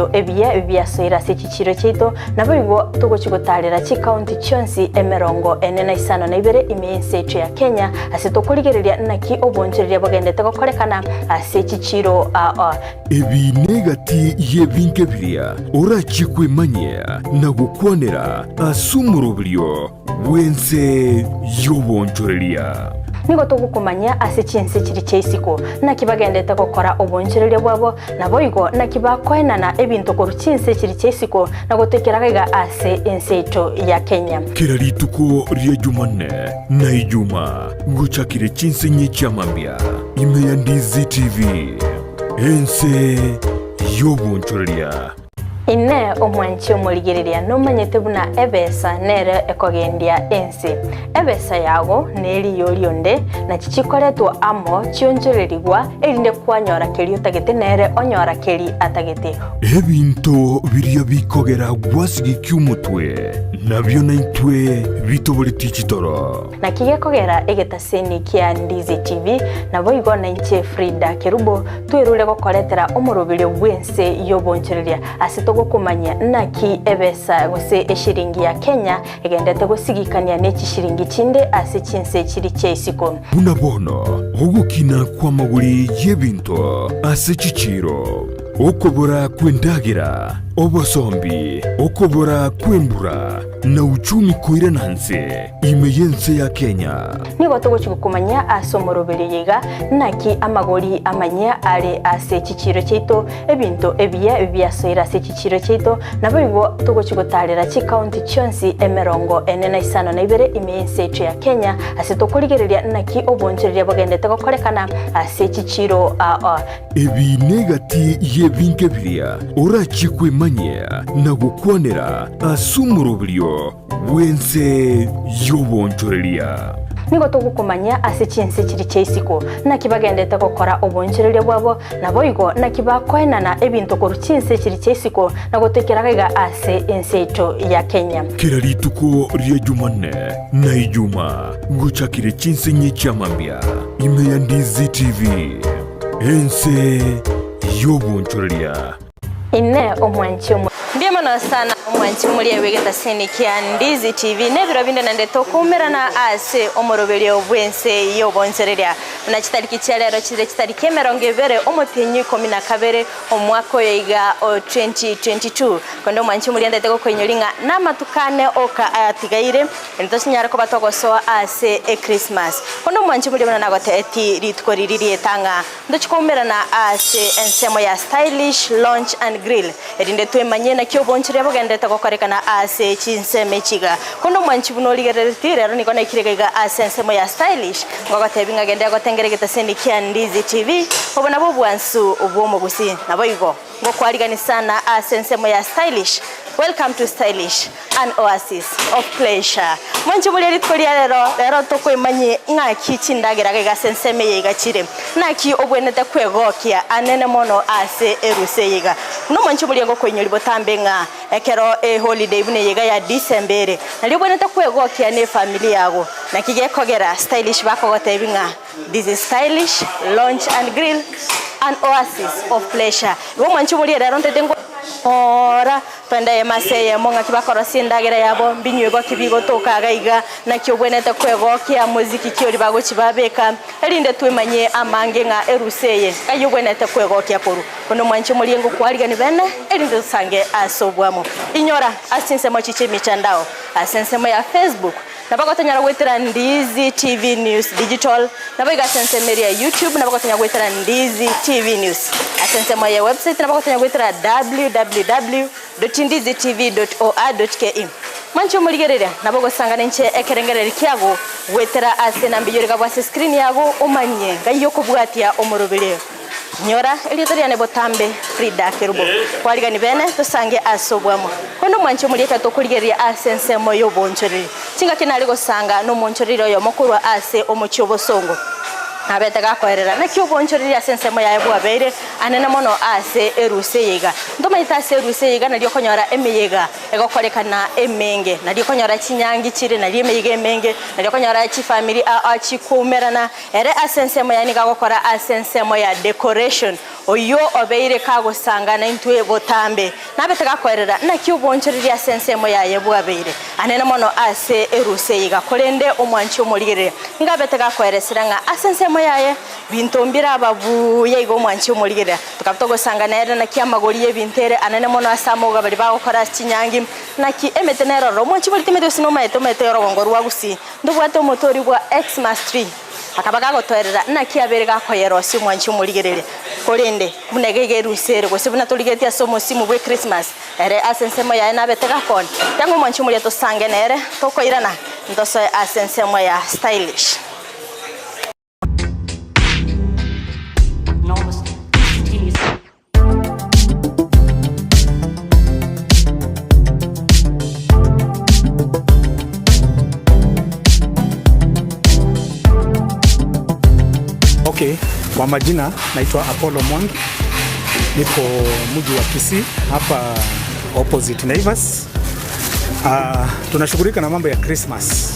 Ebiya biasoire ase chichiiro chiaito, naboigo togochia gotaarera chikaunti chionsi emerongo ene na isano na ibere ime y'ense yaito ya Kenya, ase tokorigereria naki oboonchoreria bogendete gokorekana ase chichiiro. Ebi negati y'ebinto biria orachie kwemanyia na gokwanera ase omoroberio bw'ense y'oboonchoreria. Nigo togokomanyia ase chinse chiria chia isiko, naki bagendete gokora oboonchoreria bwabo, Naboigo naki bakoenana ebinto korwa chinse chiria chia isiko na gotoikera gaiga ase ense yaito ya Kenya. Kera rituko ria Jumanne na Ijumaa gochakire chinsinyi chia mambia ime ya Ndizi TV, ense y'obonchoreria. Inee omwanchi omorigereria nomanyete buna ebesa nere ekogendia ense? Ebesa yago neriyo rionde, nachi chikoretwa amo chionchorerigwa, erinde kwanyora keria otagete nere onyora keri atagete. Ebinto biria bikogera gwasigikia omotwe, nabio naintwe bitoboretie chitoro. Naki gekogera egetaseni kia Ndizi TV, naboigo nainche Frida Kerubo, twerure gokoretera omoroberio bw'ense y'obonchoreria ase togokomanyia naki ebesa gose eshiringi ya Kenya egendete gosigikania ne chishiringi chinde ase chinse chiri chia isiko. Buna bono ogokina kw'amagori y'ebinto ase chichiiro, okobora kw'endagera, obosombi, okobora kw'embura, na uchumi koirana nse ime y'ense ya Kenya. Nigo togochia gokomanyia ase omoroberio oyo iga, naki amagori amanyia are ase chichiiro chiaito, ebinto ebiya biasoire ase chichiiro chiaito, naboigo togochia gotaarera chikaunti chionsi emerongo ene na isano na ibere ime y'ense yaito ya Kenya, ase tokorigereria naki oboonchoreria bogendete gokorekana ase chichiiro aa. Ebi negati y'ebinto biria orachie kwemanyia na gokwanera ase omoroberio bw'ense y'oboonchoreria. Nigo togokomanyia ase chinse chiria chia isiko, naki bagendete gokora oboonchoreria bwabo, naboigo naki bakoenana ebinto korwa chinse chiria chia isiko na gotoikera gaiga ase ense yaito ya Kenya. Kera rituko ria Jumanne na Ijumaa gochakire chinsinyi chia mambia ime ya Ndizi TV, ense y'oboonchoreria. Inee omwanchi omo. Mbuya mono sana omwanchi omoria bw'egetasini kia Ndizi TV nebiro binde naende tokoumerana ase omoroberio bw'ense y'obonchoreria. Buna chitariki chia rero chire chitariki emerongo ebere omotienyi ikomi na kabere omwaka oyo iga o 2022. Konde omwanchi omoria ndete gokoinyoria ng'a namatuko ane oka ayatigaire ere tosinyare koba togosoa ase echristmas. Konde omwanchi omoria buna nagotebeti rituko riria rieta ng'a Ntochie koumerana ase ensemo ya Stylish Lounge and Grill, erinde twemanyie naki obonchoria bogenderete gokorekana ase chinsemo echi iga. Konde omwanchi buna origerereti, rero nigo naikire iga iga ase ensemo ya Stylish, ngogotebi ng'a genda gotengera egetaseni kia Ndizi TV, obo nabwo obwansu bw'omogusii. Naboigo ngokwarigani sana ase ensemo ya Stylish. Welcome to Stylish. An oasis of pleasure. Mwanche boria rituko ria rero, rero tokoimanyie ng'aki chindagera iga ase ensemo eye iga chire. Naki obwenerete kwegokia anene mono ase erusa eye iga. Buna omwanche boria ngokoinyoria botambe ng'a ekero eholiday buna eye iga ya December ere, nario obwenerete kwegokia ne efamiri yago. Naki gekogera stylish bakogotebi ng'a this is stylish lounge and grill, an oasis of pleasure. Igo omwanche boria rero ntete Ora, twende eyemo ase eyemo, ng'aki bakorosia endagera yabo, mbinywegwa ki bigotoka iga iga, naki obwenerete kwegokia, moziki ki oria bagochia babeka, erinde twemanyie amange ng'a erusa eye ng'ai obwenerete kwegokia korwa. Buna omwanchi omoriengo kwarigani bene, erinde tosange ase obwamo. Inyora, ase chinsemo echi chi'emichandao, ase ensemo ya Facebook, Nabo gotonyara goetera Ndizi TV News Digital, naboigo ase ensemo eria ya YouTube nabo gotonyara goetera Ndizi TV News. Ase ensemo ya website nabo gotonyara goetera www.ndizitv.or.ke. Mwanche omorigereria, nabo ogosangana inche ekerengererio kiago goetera ase enamba eyio origabwe ase screen yago omanye ngai okobwatia omoroberio. Nyora erieta riane botambe, Frida Kerubo. Kwarigani bene, tosange ase obwamo. Konde omwanche omorieke tokorigereria ase ensemo y'oboonchoreri. Chingaki nare gosanga nomoonchoreri oyomo korwa ase omochie obosongo. Nabete gakoerera, naki obonchoreria ase ensemo yaye bwabeire anene mono ase erusa eye iga. Ntomaete ase erusa eye iga nario okonyora emeyega egokorekana emenge, nario okonyora chinyangi chire, nario emeyega emenge, nario okonyora chifamiri aa chikoumerana. Ere ase ensemo yaye nigo agokora ase ensemo ya decoration, oyio obeire kagosanga naintwe botambe. Nabete gakoerera, naki obonchoreria ase ensemo yaye bwabeire anene mono ase erusa eye iga. Korende omwanchi omorigereria nigo abete gakoeresera ng'a ase ensemo yaye binto mbiraba buya iga omwanchi omorigereria. Tokaba togosanga nere naki amagori y'ebinto ere anene mono ase amauga baria bagokora ase chinyangi. Naki emete nere ororo. Omwanchi borite emete gose nomaete omanyete orogongo rwa gusii. Ntobwate omote oria bwa Xmas tree. Akaba gagotoerera, naki abeire gakoyerosia omwanchi omorigereria. Korende, buna iga iga erusa ere, gose buna torigetie ase omosimu bwe Christmas, ere ase ensemo yaye nabete gakoni. Tanga omwanchi omoria tosange nere, tokoirana, ntosoe ase ensemo ya stylish. Okay, kwa majina naitwa Apollo Mwangi, niko mji wa Kisii hapa opposite Naivas. Tunashughulika na mambo ya Christmas.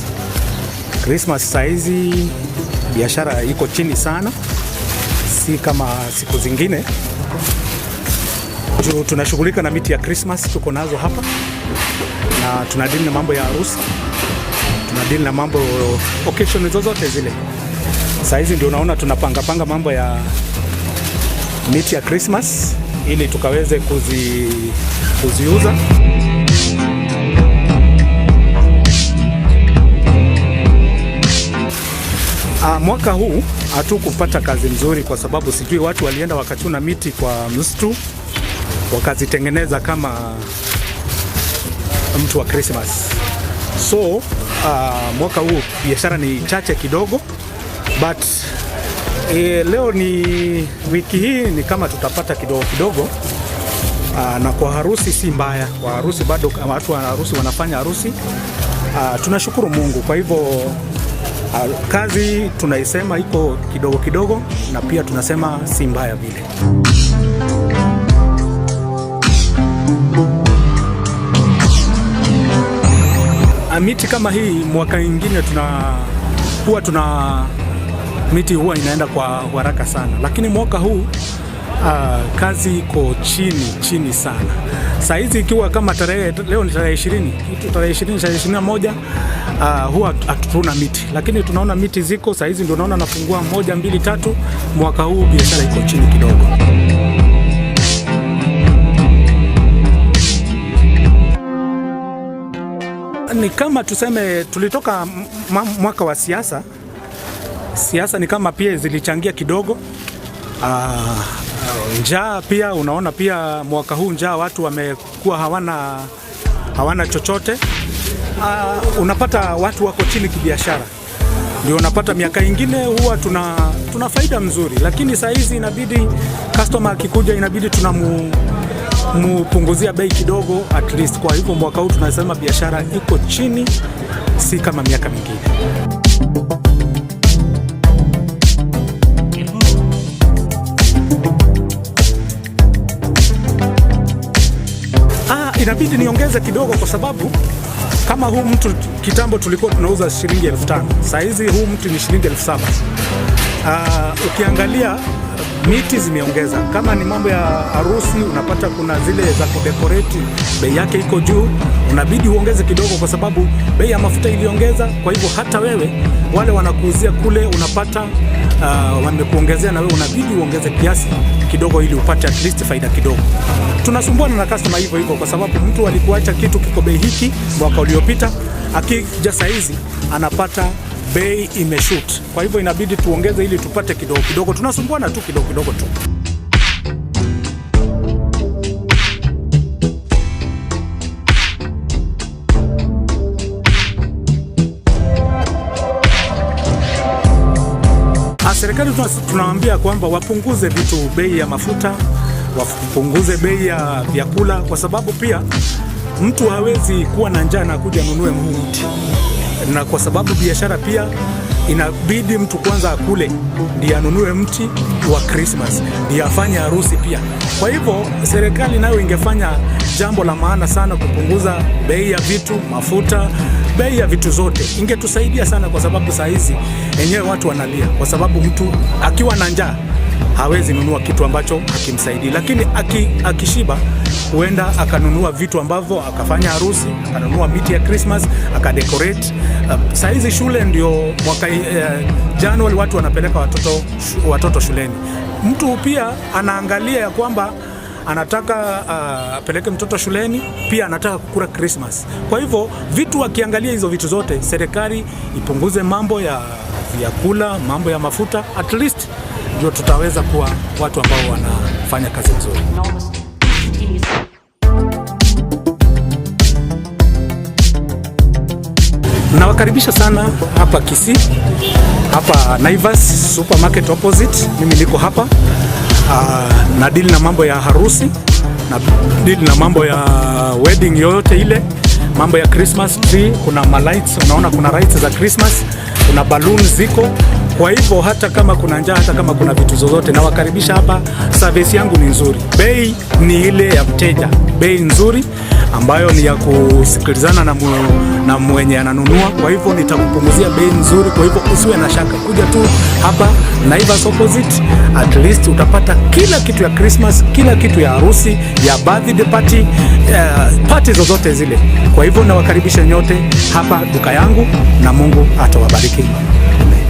Christmas saa hizi biashara iko chini sana, si kama siku zingine. Juu tunashughulika na miti ya Christmas tuko nazo hapa, na tunadili na mambo ya harusi, tunadili na mambo occasion zozote zile. Saa hizi ndio unaona tunapanga panga mambo ya miti ya Christmas ili tukaweze kuziuza. Mwaka huu hatukupata kazi nzuri kwa sababu sijui watu walienda wakachuna miti kwa msitu wakazitengeneza kama mtu wa Christmas. So mwaka huu biashara ni chache kidogo but leo ni wiki hii ni kama tutapata kidogo kidogo. Na kwa harusi si mbaya, kwa harusi bado watu wa harusi wanafanya harusi. Tunashukuru Mungu. Kwa hivyo kazi tunaisema iko kidogo kidogo, na pia tunasema si mbaya vile. Miti kama hii mwaka ingine huwa tuna miti huwa inaenda kwa haraka sana, lakini mwaka huu kazi iko chini chini sana. Saa hizi ikiwa kama tarehe leo ni tarehe 20, kitu tarehe 20, tarehe 21, huwa hatuna miti, lakini tunaona miti ziko saa hizi, ndio unaona nafungua 1 2 3. Mwaka huu biashara iko chini kidogo. Ni kama tuseme tulitoka mwaka wa siasa. Siasa ni kama pia zilichangia kidogo. Njaa pia unaona pia mwaka huu njaa watu wamekuwa hawana chochote. Unapata watu wako chini kibiashara. Ndio unapata miaka ingine huwa tuna faida mzuri, lakini saa hizi inabidi customer akikuja inabidi tunamupunguzia bei kidogo at least. Kwa hivyo mwaka huu tunasema biashara iko chini, si kama miaka mingine. Inabidi niongeze kidogo kwa sababu kama huu mtu kitambo tulikuwa tunauza shilingi elfu tano, saa hizi huu mtu ni shilingi elfu saba. Ukiangalia miti zimeongeza. Kama ni mambo ya harusi unapata kuna zile za kudekoreti bei yake iko juu, unabidi uongeze kidogo kwa sababu bei ya mafuta iliongeza. Kwa hivyo hata wewe wale wanakuuzia kule unapata wamekuongezea, na wewe unabidi uongeze kiasi kidogo ili upate at least faida kidogo. Tunasumbuana na customer hivyo hivyo kwa sababu mtu alikuacha kitu kiko bei hiki mwaka uliopita, akija saizi anapata bei imeshoot. Kwa hivyo inabidi tuongeze ili tupate kidogo kidogo. Tunasumbuana tu kidogo kidogo tu. Serikali tunawaambia kwamba wapunguze vitu, bei ya mafuta, wapunguze bei ya vyakula, kwa sababu pia mtu hawezi kuwa na njaa na kuja anunue mti. Na kwa sababu biashara pia Inabidi mtu kwanza akule ndiye anunue mti wa Christmas, ndiye afanye harusi pia. Kwa hivyo serikali nayo ingefanya jambo la maana sana kupunguza bei ya vitu, mafuta, bei ya vitu zote, ingetusaidia sana, kwa sababu saa hizi enyewe watu wanalia, kwa sababu mtu akiwa na njaa hawezi nunua kitu ambacho hakimsaidii, lakini aki, akishiba huenda akanunua vitu ambavyo akafanya harusi, akanunua miti ya Christmas, akadecorate. Saa hizi shule ndio mwaka Januari watu wanapeleka watoto, watoto shuleni. Mtu pia anaangalia ya kwamba anataka apeleke mtoto shuleni, pia anataka kukula Christmas. Kwa hivyo vitu wakiangalia hizo vitu zote, serikali ipunguze mambo ya vyakula, mambo ya mafuta, at least ndio tutaweza kuwa watu ambao wanafanya kazi nzuri. Nawakaribisha sana hapa Kisii, hapa Naivas supermarket opposite. Mimi niko hapa na deal na mambo ya harusi na deal na mambo ya wedding yoyote ile, mambo ya Christmas tree. Kuna ma lights, unaona kuna lights za Christmas, kuna balloons ziko. Kwa hivyo hata kama kuna njaa, hata kama kuna vitu zozote, nawakaribisha hapa. Service yangu ni nzuri, bei ni ile ya mteja, bei nzuri ambayo ni ya kusikilizana na, na mwenye ananunua. Kwa hivyo nitakupunguzia bei nzuri, kwa hivyo usiwe na shaka, kuja tu hapa Naivas opposite, at least utapata kila kitu ya Christmas, kila kitu ya harusi, ya birthday party, party zozote zile. Kwa hivyo nawakaribisha nyote hapa duka yangu na Mungu atawabariki. Amen.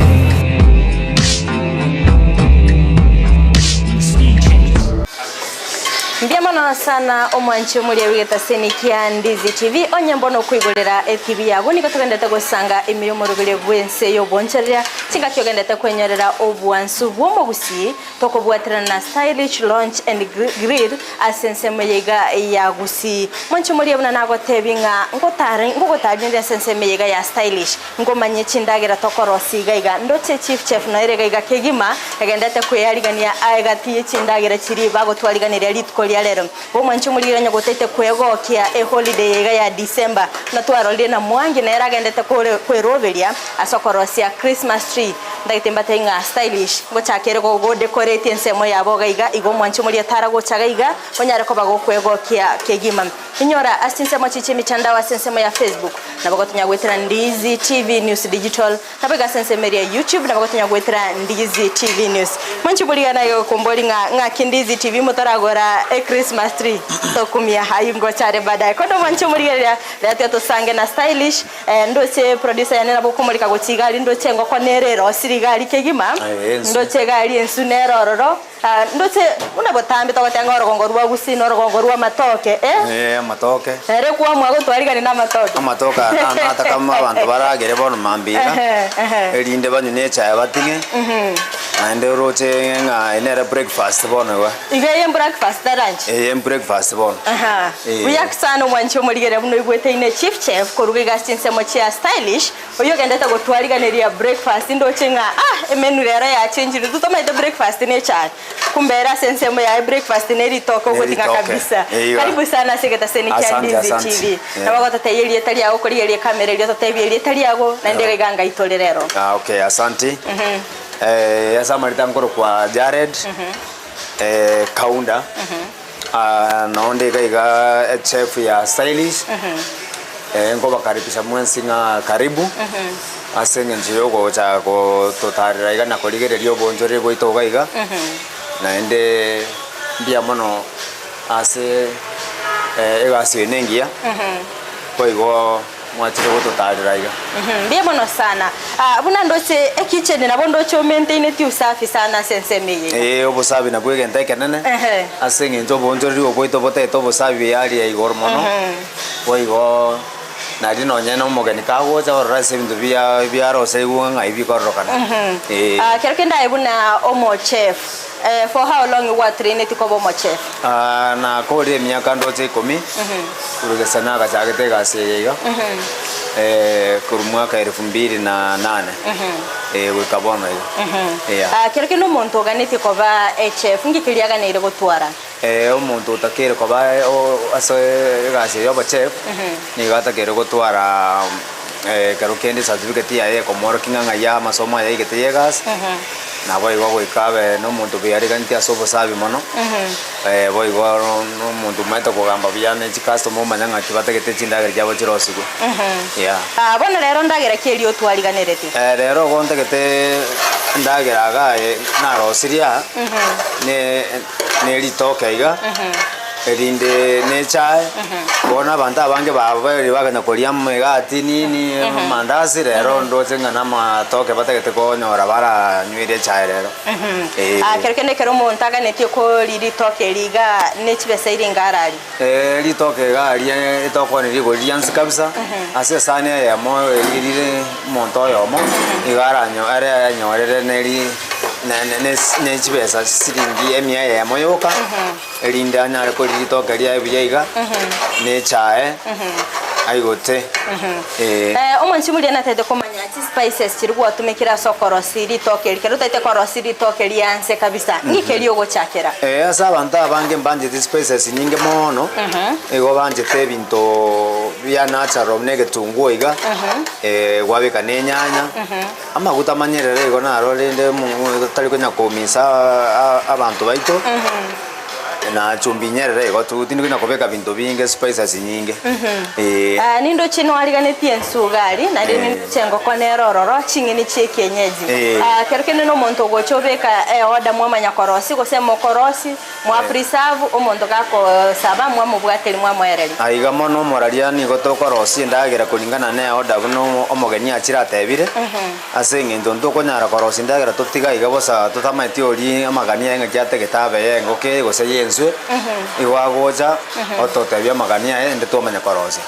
Mbuya mono sana omwanchi omoria bw'egetaseni kia Ndizi TV onye mbono okoigorera etv yago nigo togendete gosanga emere omorobere bw'ense y'obonchereria chingaki ogendete kwenyorera obwansu bw'omogusii tokobwaterana na Stylish Lounge and Grill ase ensemo eye iga ya Gusii. Mwanchi omoria buna nagotebi ng'a ngotare ngogotaria ase ensemo eye iga ya Stylish ngomanye chindagera tokorosia iga iga ndoche Chief Chef noere iga iga kegima egendete kweyarigania egati ye chindagera chiria bagotwariganeria rituko ria rero. Bo mwanchi omorigera onye gotaete kwegokia eholiday iga ya December buna twarorire na Mwangi nere agendete kore kweroberia ase okorosia Christmas tree. Ntagete mbatebie ng'a stylish ngochaka ere go decorate ensemo yabo iga iga, igo omwanchi omoria tara gocha iga iga onyare koba gokwegokia kegima. Inyora ase chinsemo chiria chia emitandao ase ensemo ya Facebook, nabo gotonya goetera Ndizi TV News Digital, nabo iga ase ensemo eria ya YouTube nabo gotonya goetera Ndizi TV News. Mwanchi boriga naye gokombori ng'a ng'aki Ndizi TV motoragora e Christmas tree tokumia aywo ngocha are baadaye. Korende omwanchi omorigereria rero tiga tosange na stylish Ndoche producer yane nabo okomorika gochia igari ndoche engoko nere erosire igari kegima Aye, ensu. ndoche egari ensu nere ororo ah, ndoche buna botambe togoteba ng'a orogongo rwa gusii na orogongo rwa amatoke eh. Eh, amatoke. Ere kwamua gotwarigania na amatoke. Amatoke aya nanataka abanto baragere bono mambia iga, Ehe, ehe. erinde banywe ne echae bating'e, naende oroche ng'a eye nere breakfast bono iga. Iga eye breakfast na lunch? Eye breakfast bono. Aha. Eh. Buya sana omwanchi omorigereria buna oigwete ine Chief Chef koruga iga ase chinsemo chia Stylish, oyio ogendete gotwariganeria breakfast ndoche ng'a ah emenu rero yachenjire intwe tomaete breakfast ne echae kumbe ere ase ensemo yaye breakfast ne ritoke ogoting'a Neritoke. kabisa. Eiga. Karibu sana ase egetaseni kia Asante, Ndizi asante. TV. Yeah. Nabo ogototebia erieta riago okorigereria ekamera eria ototebie erieta riago naende Yeah. iga iga ngaitore rero. Ah, okay, asante. Eh, ase amarita nkorokwa Jared. Kaunda, naonde iga iga echef ya Stylish, nkobakaribisha mwensi ng'a karibu, ase eng'encho ya ogocha gototarera iga na korigereria obonchoreri bwaito iga iga, naende mbuya mono ase egasi eye nengiya, boigo. Mwachire gototaarera iga. Mbuya mono sana. Ah, buna ndoche ekitchen nabo ndoche omaintaineti usafi sana ase ensemo eye iga. Ee, obosabi nabwo egento ekenene, Ehe. ase eng'encho oboonchoreri obo bwaito botaete obosabi earia ya igoro mono, boigo nario nonye na omogeni kagocha orore ase ebinto bia biaroserigwe ng'a ng'ai bikororokana. Ee. Ah, kero kende aye buna omochef, eh, for how long gwatraineti koba omochef? Ah, nakorire emiaka ndoche ikomi. Korwa gesa nagachagete egasi eye iga, korwa mwaka elfu mbili na nane, goika bono iga. Yeah. Ah, kero kende omonto oganetie koba echef, nki keria aganeire gotwara? Omonto otakeire koba ase egasi eye ya obochef, nigo atakeire gotwara. Ekero kende certificate yaye ekomworokia ng'a ng'ai amasomo aye aigete ya egasi, naboigo goika abe na omonto bweareganeti ase obosabi mono, boigo na omonto omanyete kogamba buya ne chicustomer omanya ng'aki batagete chindagera chiabo chirosigwe, yeah. Bono rero ndagera ki eria otwariganeretie? Rero igo ntagete endagera iga aye narosirie aa, ne ne ritoke iga. Erinde nechae, bono abanto abange babeire baganya koria emegati nini, amandasi, rero ndoche ng'a namatoke batagete konyora baranywere echae rero. Eh. Ah, kero kende ekero omonto aganetie koria ritoke eri iga ne chibesa iringa ararie? Eh, ritoke iga aria etokoni rigori riansi kabisa, ase esani eyemo eri rire omonto oyomo, iga aranyo ere anyorere neri ne- ne- ne chibesa siringi emia eyemo yoka. Erinde anyare koria ritoke riaye buya iga, ne echae, aigote, ee. Omonchi moria natagete komanya chispices chiria gwatumekire ase okorosia ritoke eri, kero otagete korosia ritoke rianse kabisa, ng'iki erio ogochakera? Ase abanto abange mbanchete spices nyinge mono, igo banchete ebinto bia natural buna egetunguo iga, gwabeka na enyanya, amaguta amanyerere igo naro rende otari konya koumisa abanto baito. Na chumbi nyerere igo tu, tindi konya kobeka binto binge spices nyinge. Eh. Ah, nindoche nwariganetie ensugari, naende Eh. nindoche engoko nere ororo, ching'eni chia ekienyeji. Eh. Ah, kero kende na omonto ogocha obeka eorder mwamanya korosia, gose mokorosia, mwa preserve, omonto gakosaba mwamobwateria mwamoereria. Aiga mono omoraria nigo tokorosia endagera kulingana ne order buna omogeni achire atebire. Ase engencho ntokonyara korosia endagera totiga iga bosa totamaeti oria amagani aye ng'aki atagete abe ya engoko eye gose ya enswe, igo agocha ototebia amagani aye ende twamanya korosia.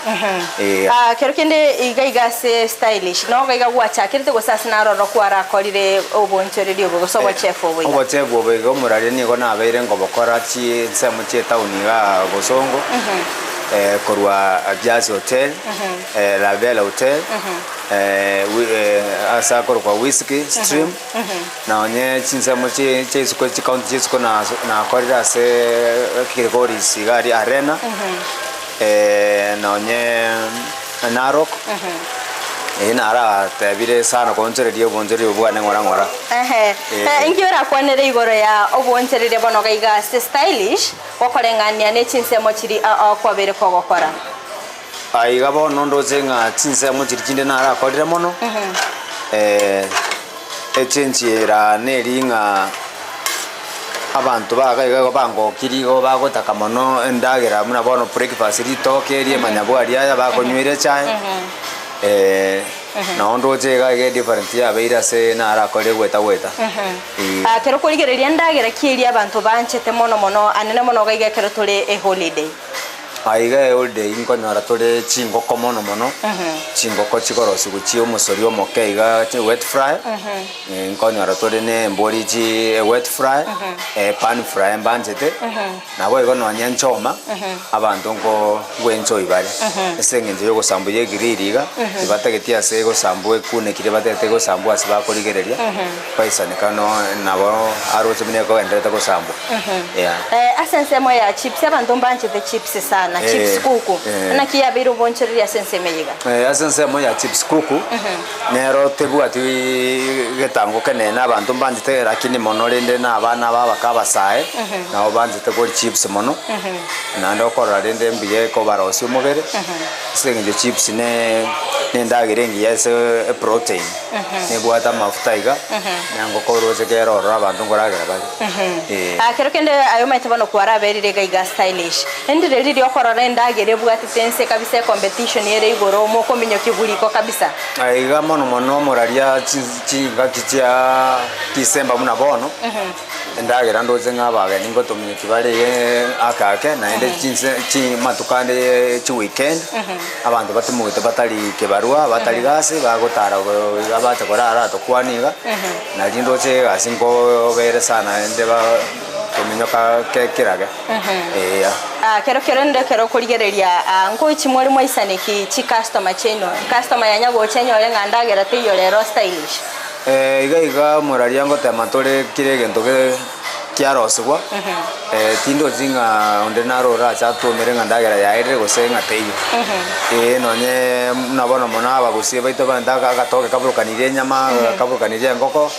Ee. Ah, kero kende iga iga ase stylish, nogo iga gwachakerete gose ase naroro kwarakorire obonchoreria obo gose obochefu obo iga? Obochefu obo iga omoraria nigo nabeire nkobokora chinsemo chia etown igaa Bosongo, korwa Jazz Hotel, La Bella Hotel. Ase akorokwa Whisky Stream, na onye chinsemo chia isiko chikaunti chia isiko nakorire ase Kilgoris iga aria Arena, na onye Narok, eyio naratebire sana koonchoreria obonchoreria obwo bwane ng'ora ng'ora. Ehe, inki orakwanere igoro ya obonchoreria bono iga iga ase stylish gokoreng'ania ne chinsemo chiria okwabeire kogokora? Aiga bono ndoche ng'a chinsemo chiria chinde narakorire mono, echenchera neri ng'a abanto baga iga igo bangokirie igo bagotaka mono endagera buna bono breakfast ritoke erio amanyabwari aya bakonywera echae, nabo ndoche iga iga edifference yabeire ase narakorire goeta goeta. Ah, Ekero okorigereria endagera ki eria abanto banchete mono mono anene mono iga iga ekero tore eholiday? Aiga eholiday nkonyora tore chingoko mono mono, chingoko chikorosigwa chia omosori omoke iga chi wet fry, nkonyora tore na embori chi wet fry, pan fry mbanchete, naboigo nonye enchoma, abanto nko nkoenjoy bare, ase eng'encho ya ogosambwa ya egrill iga, tibatageti ase egosambwa ekunekire batagete egosambwa ase bakorigereria. Baisaneka nabo aroche buna ekogenderete gosambwa. Yeah. Ase ensemo ya chips, abanto mbanchete chips sana, chips kuku. Naki yabeire obonchoreria ase ensemo eye iga? Ase ensemo ya chips kuku, nero tebwati getango kenene abanto mbanchete lakini mono rende na abana aba abake abasae, nabo banchete koria chips mono, naende okorora rende mbuya ekobarosia omobere, ase eng'encho chips ne endagera engiya ase eprotein. Nebwate amafuta iga, na engoko oroche kere ororo abanto nkoragera bare. Ee. Ah, kero kende aye omanyete bono kwaraberire iga iga stylish. Endire riria okorora endagera ebwatete ense kabisa ecompetition ere igoro mokominyokia riko kabisa. Aiga mono mono omoraria chingaki chia December buna bono, Endagera ndoche ng'a abageni ngotominyokia bare iga ake ake, naende chinse chimatuko ande chiweekend, abanto batimogete batari kebarua, batari gasi, bagotara iga bacha korara tokwane iga, nari ndoche egasi nkobere sana naende ba tominyoka ke kerage eeh. Kero kero ekero okorigereria nkochi more mwaisaneki chicustomer chiaino, customer yanya gocha enyore ng'a ndagera teiyo rero stylish. Iga iga omoraria ngotema tore kera egento ge. kiarosigwa, tindochi ng'a onde naro orache atwomere ng'a endagera yaerire gose ng'a teiyo. Ee nonye buna bono mono abagusii baito baente aka agatoke kaburukanirie enyama, kaburukanirie engoko,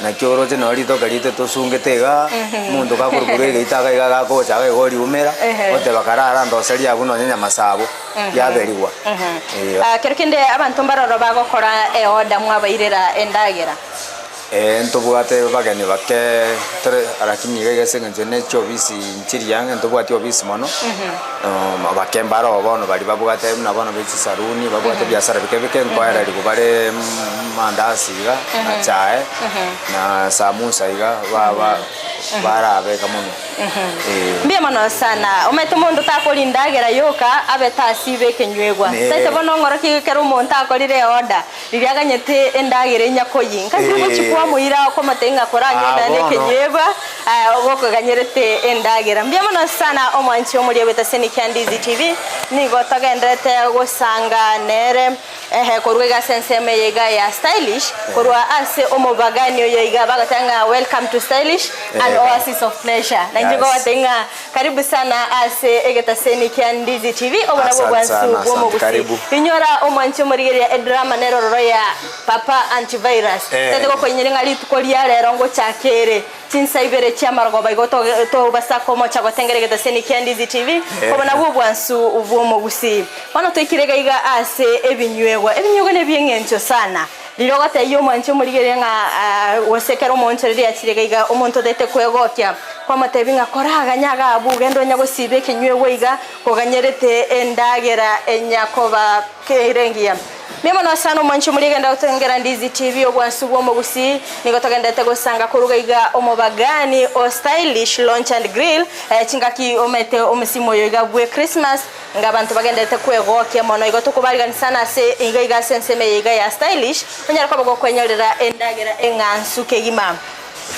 naki oroche nonye ritoke riaito tosungete igaa, omonto gakorwa egeita iga iga gagocha iga iga oriumera, oteba karara ndoserie abwo nonye nyamasabo, yaberigwa. Eeh. Kero kende abanto mbaroro bagokora eorder mwabairera endagera. Ee, ntobwate bageni bake tore lakini iga iga ase eng'encho ne chiofisi nchiri ang'e ntobwati ofisi mono, bake mbaroo bono baria babwate buna bono be chisaruni babwate ebiasara bike bike nkoereriwa bare mandasi iga na chae na samusa iga ba ba barabeka mono. Ee. Mbuya mono sana. Omanyete omonto takoria endagera yoka abe tasiba ekenywegwa. Nee. Taete bono ong'orokie ekero omonto akorire eorder. Riria aganyete endagera enyakoyi, nkaigwa gochia kwamoira okomotebia ng'a koranyore Ah, naende bono. ekenyebwa, gokoganyerete endagera. Mbuya mono sana omwanchi omoria bw'etaseni kia Ndizi TV, nigo togendererete gosanga nere ehe korwa iga ase ensemo eye iga ya Stylish, korwa ase omobagani oyo iga bagoteba ng'a welcome to Stylish an Eh. oasis of pleasure. Nainche Yes. nkobatebia ng'a Karibu sana ase egetaseni kia Ndizi TV, obo nabwo Asante obwansu sana, asante, bw'omogusii. karibu. Inyora omwanchi omorigereria edrama nere ororo ya Papa Antivirus. Eh. Tete gokoinyoria ng'a rituko ria rero ngochaka ere chinsa ibere chi'amarogoba igo toge tobasa komocha gotengera egetaseni kia Ndizi TV, Eh. obo nabwo obwansu bw'omogusii. Bono toikire iga iga ase ebinywegwa. Ebinywegwa nebi'eng'encho sana. Riria ogotebia omwanchi omorigereria ng'a gose ekero omoonchoreria achire iga iga, omonto otaete kwegokia, kwamotebia ng'a koraganye iga abwo, ogende onya gosiba ekenyuegwa iga, koganyerete endagera enya koba kere engiya. Mbuya mono sana omwanchi omorigereria genda gotengera Ndizi TV obwansu bw'omogusii, nigo togenderete gosanga koruga iga omobagani o Stylish Lounge and Grill, chingaki omanyete omosimo oyo iga bwe Christmas, Ng'a abanto bagenderete kwegokia mono, igo tokobarigania sana ase iga iga ase ensemo eye iga ya stylish, onyare koba gokwenyorera endagera eng'ansu kegima.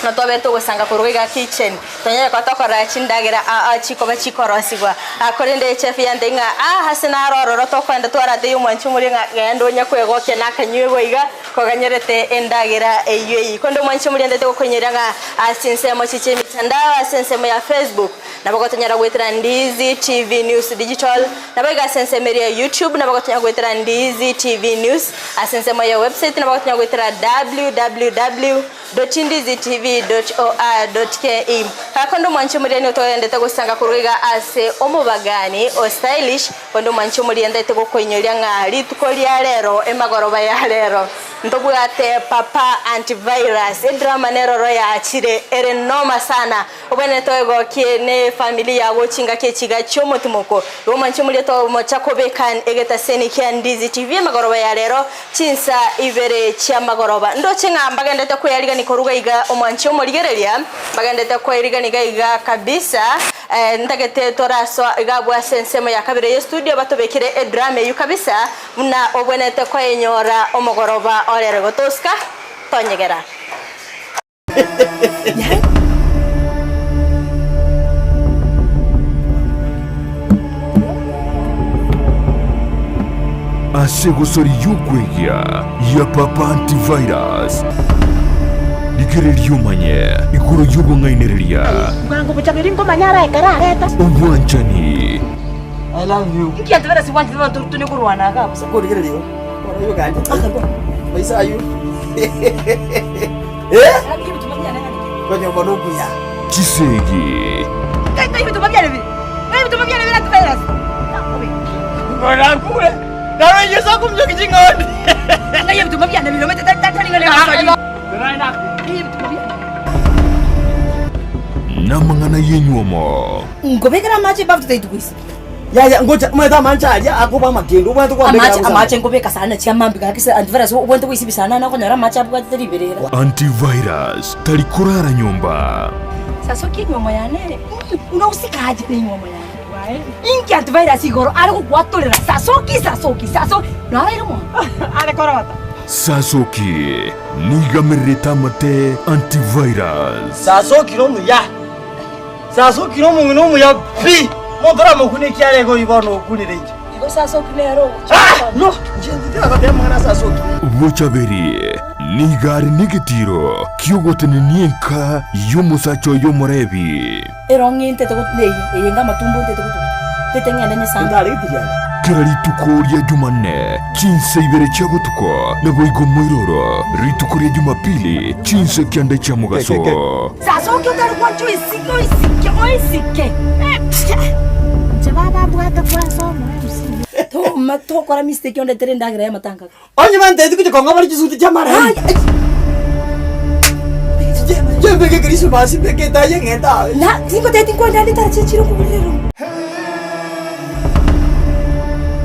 Na tobe togosanga korwa iga kitchen, tonyare koba tokorora chindagera aa chikoba chikorosigwa. Korende echef yantebia ng'a aa ase naro ororo tokoenda twaratebia omwanchi omoria ng'a genda onye kwegokia nakanywegwa iga koganyerete endagera eywo eyio. Korende omwanchi omoria ntete gokoinyoria ng'a ase chinsemo echi chi'emitandao, ase ensemo ya Facebook, Nabo gotonyara goetera Ndizi TV News Digital, nabo iga ase ensemo eria ya YouTube nabo gotonyara goetera Ndizi TV News, ase ensemo ya website nabo gotonyara goetera www.ndizitv.or.ke. Konde omwanchi omoriani otogendete gosanga korwa iga ase omobagani o Stylish, konde omwanchi omoria ndaete gokoinyoria ng'a rituko ria rero emagoroba ya rero ntobwate Papa Antivirus, edrama neroro yachire ere noma sana. Obwenerete oegokie nefamiri yago chingaki echiga chi'omotimoko. Igo mwanche omoria tomocha kobeka egetaseni kia Ndizi TV emagoroba ya rero chinsa ibere chi'amagoroba. Ndoche ng'a mbagenderete kweyarigani koruga iga omwanche omorigereria, mbagenderete kweyarigani iga iga kabisa. Ntagete torasoa iga abwo ase ensemo ya kabere y'estudio batobekere edrama eyio kabisa buna obwenerete koyenyora omogoroba orero. Igo tosika tonyegera. Ase egosori y'okwegia ya Papa Antivirus, rigereria omanye igoro y'obong'ainereria, obwanchani, chisegi, namang'ana y'enywomo. Nkobekera amache ebafu totagete goisibia. Yaya ngocha omanyete amanche aria akoba amakendu obwenerete kwabekera Amache bosa. amache nkobeka sana chiamambi gaki se antivirus obwenerete goisibia sana na okonyora amache abwatete riberera. Antivirus tari korara nyomba. Sasoki enywomo yane ere unausika aje ne enywomo yane inki antivirus igoro are gokwatorera sasoki sasoki sasoki naraire mono are korota. Sasoki nigamererete amate antivirus. Sasoki nomuya. Sasokire omong'ina omuya pi, omonto oramokune ekiara igo oyo bono okunire inche. Igo Sasoki nere ogocha Ah! gokwana. No, inche tindagoteba amang'ana a Sasoki. Bochaberi. Nigo are negetiro ki'ogotenenia enka y'omosacha oye omorebi. Erong'i ntete go neye, eye nga amatumbo ntete gotuguta, ntete ng'ende nyesambe. Kera rituko ria Jumanne, chinsa ibere chia botuko, naboigo moiroro, rituko ria Jumapili, chinsa kianda chia mogaso. Sasoki otari gwancha oisike oisike oisike. Inche baba mbwate kwansa omoe MC. Toma tokora mistake ondetere endagera y'amatanga. Onye banteti gochia kong'a bare chisuti chi'amarembe, chimbeke Krismasi mbeke etayi eng'ete aye. Na tingotebia tinkwenda ande tarache chire okoburerwa.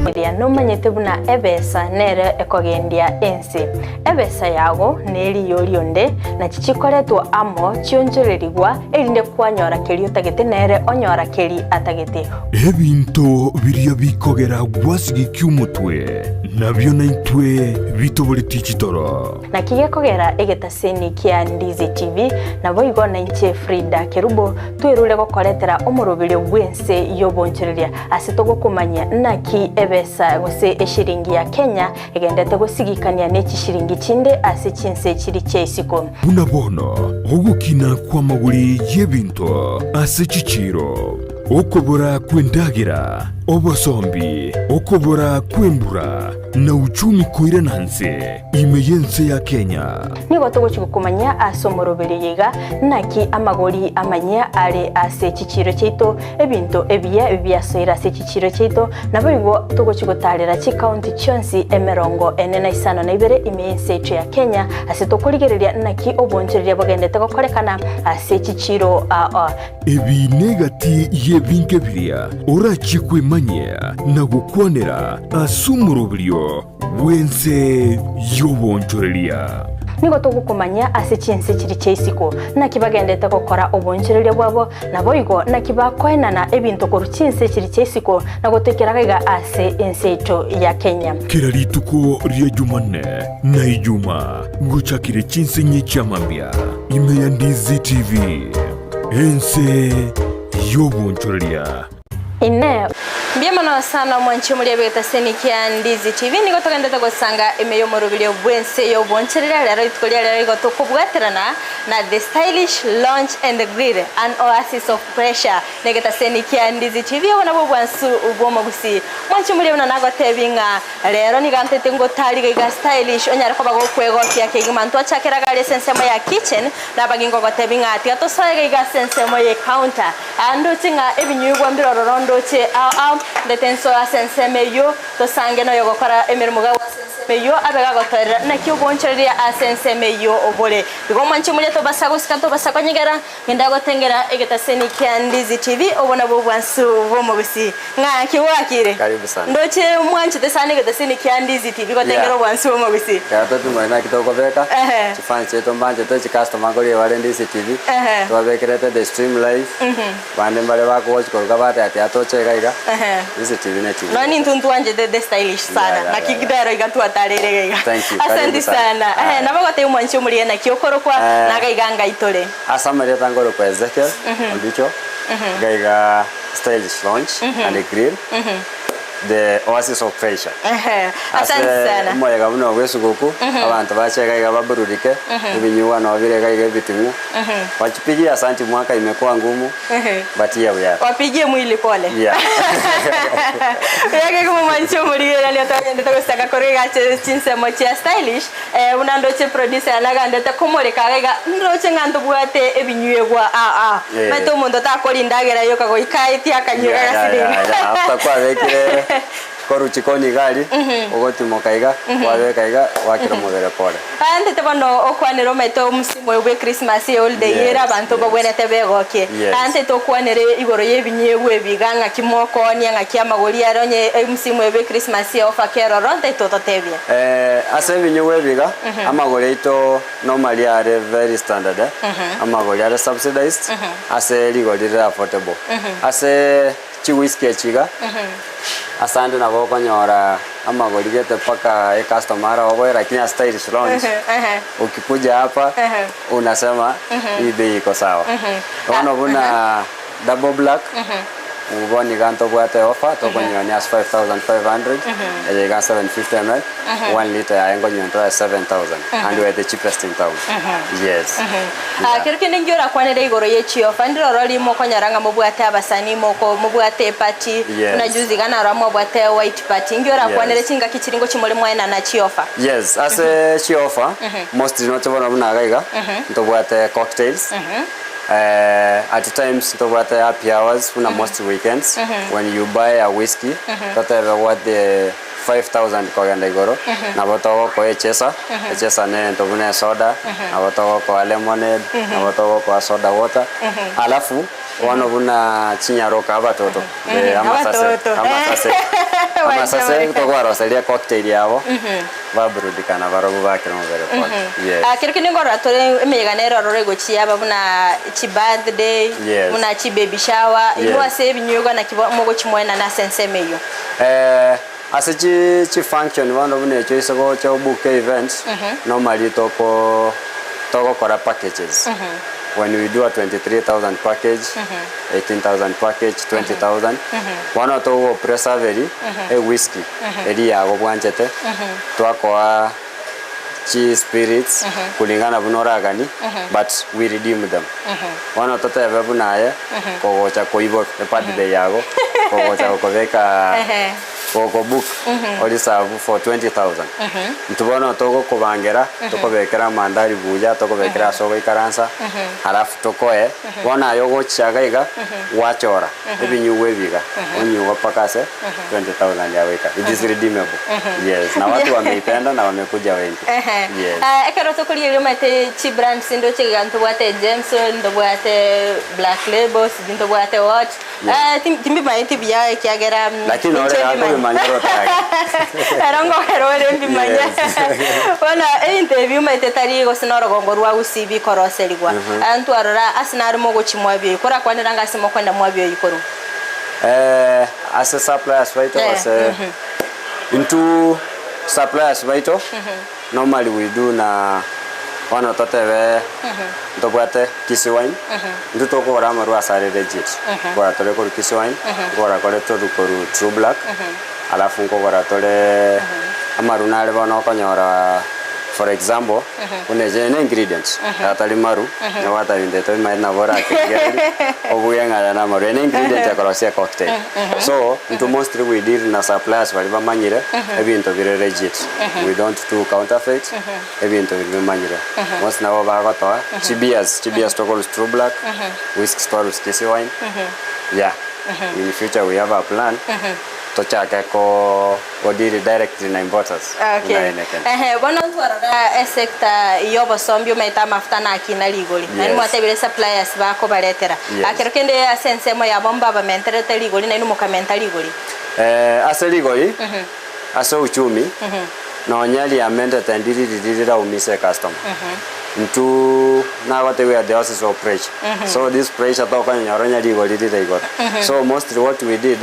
Eria nomanyete buna ebesa nere ekogendia ense. Ebesa yago neriyo rionde, nachi chikoretwa amo chionchorerigwa, erinde kwanyora keria otagete nere onyora keri atagete. Ebinto biria bikogera gwasigekia omotwe, nabio naintwe bitoboretie chitoro. Naki gekogera egetaseni kia Ndizi TV, naboigo nainche Frida Kerubo, twerure gokoretera omoroberio bw'ense y'obonchoreria ase togokomanyia naki ebesa gose eshiringi ya Kenya egendete gosigikania ne chishiringi chinde ase chinse chiri chia isiko. Buna bono ogokina kw'amagori y'ebinto ase chichiiro, okobora kw'endagera, obosombi, okobora kw'embura, na uchumi koirana nse ime y'ense ya Kenya. Nigo togochia gokomanyia ase omoroberio oyo iga, naki amagori amanyia are ase chichiiro chiaito, ebinto ebiya biasoire ase chichiiro chiaito, naboigo togochia gotaarera chikaunti chionsi emerongo ene na isano na ibere ime y'ense yaito ya Kenya, ase tokorigereria naki obonchoreria bogendete gokorekana ase chichiiro aa. Ebi negati y'ebinto biria orachie kwemanyia na gokwanera ase omoroberio bw'ense y'obonchoreria. Nigo togokomanyia ase chinse chiria chia isiko, naki bagendete gokora obonchoreria bwabo, naboigo naki bakoenana ebinto korwa chinse chiria chia isiko na gotoikera iga ase ense yaito ya Kenya. Kera rituko ria Jumanne na Ijuma ngochakire chinse inye chi'amambia ime ya Ndizi TV, ense y'obonchoreria. Inee! Mbuya mono sana omwanchi omoria bw'egetaseni kia Ndizi TV. Nigo togenderete gosanga ime y'omoroberio bw'ense y'oboncherere. Rero rituko ria rero igo tokobwaterana na The Stylish Lounge and Grill, an oasis of pleasure negetaseni kia Ndizi TV. Obo nabwo obwansu bw'omogusii. Mwanchi omoria buna nagotebi ng'a rero nigo antete ngotariga iga stylish onyare koba gokwegokia kegima. Ntwachakeraga aria ase ensemo ya kitchen nabagi ngogotebi ng'a tiga tosoe iga ase ensemo ye counter. Aa ndoche ng'a ebinywigwa mbire ororo ndoche ao ao, ndete nsoe ase ensemo eyio, tosange noyogokora emeremo gagwo ase ensemo eyio, abe gagotoerera naki obonchoreria ase ensemo eyio bore. Igo omwanche moria tobasa gosika ntobasa konyegera, ngenda gotengera egetaseni kia Ndizi TV, obo nabwo obwansu bw'omogusii. Ng'aki gwakire? Karibu sana. Ndoche mwanchete sana egetaseni kia Ndizi TV gotengera Yeah. obwansu bw'omogusii. Ekero topimore naki tokobeka, Ehe. chifans chiaito mbanchete, chicustomer nkoria bare Ndizi TV, Ehe. twabekerete The Stream Live, bande mbare bakogochi koruga bateba tiga toche iga iga, Ehe. Ndizi TV ne TV. Nonya intwe ntwanchete The Stylish sana Yeah, yeah, naki yeah, yeah. rero iga twatarire iga iga. Thank you, Asante karibu sana. sana. Ehe, Aya. nabo ogotebia omwanchi omoria naki okorokwa Eh. naga iga ngai tore. Ase amarieta nkorokwa Ezekiel Ondicho, iga iga Stylish Lounge and Grill, the Oasis of Pleasure. Ehe, Ase asante sana. omoyega buna obwa esuguku, abanto bache iga iga baburudike, ebinyugwa nabo bire iga iga ebiting'u, wachipigie asanti mwaka imekuwa ngumu, but here we are. Wapigie mwili pole. Yeah. Oyake komomwancha omorigereria togendete gosaka korwa iga ase chinsemo chia stylish Eh, buna ndoche producer yane agandete komoreka iga iga, ndoche ng'a ntobwate ebinywegwa aa. Eh. Omanyete omonto takoria endagera yoka goika aetie akanywe Yeah, yeah, gagasiringa. yeah, yeah. After kwabekire korwa chikoni iga aria, ogotimoka iga, kwabeka iga, gwakera omobere pore. Aantete bono okwanere omanyete omosimo oyo bwe Christmas ye holiday Yes, ere abanto yes. babwenerete begokie. Yes. Aantete okwanere igoro y'ebinywegwa ebi iga ng'aki mokoonia, ng'aki amagori are onye omosimo oyo bwe Christmas ye offer keroro, ntaete ototebie. Ase ebinyugwa ebi iga, amagori aito normally are very standard, amagori are subsidized, ase rigori rire affordable. Ase chiwhisky echi iga, ase ande nabo okonyora amagori gete mpaka ecustomer araoboe lakini ase Stylish Lounge, ukikuja hapa unasema hii bei iko sawa. Bono buna double black. Bono iga ntobwate offer tokonyonia ase 5500 eye iga 750 ml 1 litre yaye nkonyonia ntore 7000 and we are the cheapest in town yes Ah, kero kende nki orakwanere igoro ye chiofa ndiroro rimo okonyora ng'a mobwate abasani moko mobwate eparty Yes. buna juzi iga narora mwabwate white party nki orakwanere Yes. chingaki chiri ngochi more mwaenana chiofa Yes, ase chiofa mostly noche bono buna iga iga ntobwate cocktails At times ntobwate happy hours buna most weekends when you buy a whisky totebe gwate 5000 kogenda igoro nabo togokoa echesa, echesa ne egento buna esoda, nabo togokoa lemonade, nabo togokoa soda water, alafu bono buna chinyaroka abatoto amasase Abatoto. amasase amasase tokwaroseria ecocktail yabo Baburudikana barobwo bakire omobere pole. Yes. Ah, kero kende nkorora tore emeyega nere ororo egochia yaba buna chi birthday, Yes. buna chi baby shower, Yes. inwe ase ebinywegwa naki bo mogochimoenana ase ensemo eyio. Eh, ase chi chi function bono buna echio ase gocha obook event, normally toko togokora packages. When we do a 23,000 package, 18,000 package, 20,000, bono togo preserve e whisky. Eria yago bwanchete, twakoa chi spirits kulingana buna oragani, but we redeem them. Bono totebe buna aye kogocha koiborwa e birthday yago, kogocha gokobeka gokobook oriserve for 20,000. Intwe bono togokobangera, tokobekera amandari buya, tokobekera ase ogoikaransa, alafu tokoe, bono aye ogocha iga iga, gwachora ebinyugwa ebi iga, onyugwa mpaka ase 20,000 yagoika it is redeemable yes na watu wameipenda na wamekuja wengi Ehe. yes Ah, ekero tokorigereria omanyete chibrands ndoche iga ntobwate Jameson, ntobwate Black Label, sijui ntobwate what. Yes. Eh, tim- timbimaeti buya ekiagera mm, Lakini ore inche iga mbimanye. nkobimanya ore otarage. Ero ngokera ore mbimanye. Yes. Bono ebinto ebi omanyete tari gose na orogongo rwa gusii bikoroserigwa. Ah, ntwarora ase naro mogochia mwabioyia, korakwanera ng'a ase mokoenda mwabioyia korwa. Eh, ase suppliers baito Eh, gose intwo suppliers baito normally we do na bono totebe ntobwate Kisii Wine, intwe tokogora amarwa ase are legit, nkogora tore korwa Kisii Wine, nkogora kore toru korwa True Black, alafu nkogora tore amarwa nare bono okonyora For example, buna eche ne ingredients, atari maru, nigo gwatabinte tobimaete nabo orakerigererie, obuge ng'a aya namaru. Eye ne ingredient ekorosia ecocktail. So, intwe mostly we deal na suppliers baria bamanyire, ebinto bire legit. We don't do counterfeit, ebinto biria bimanyire. Most nabo bagotoa, chibeers, chibeers tokorusia True Black, whiskies twarusia Kisii Wine, yeah. In future we have a plan, tochake ko Godeal directly na importers Okay. buna Heineken. Ehe, bono ntwarora esector y'obosombi omanyete amafuta nakina rigori. Naende Yes. mwatebire suppliers bakobaretera. Yes. Ah, kero kende ase ensemo yabo mbabamenterete rigori nainwe mokamenta rigori. Eh, ase rigori, ase uchumi, nonya riamentete ndiri riria riraumise ecustomer. Intwe nagotebia we are the houses of pressure. So this pressure tokonyora onye rigori rire igoro. So mostly what we did,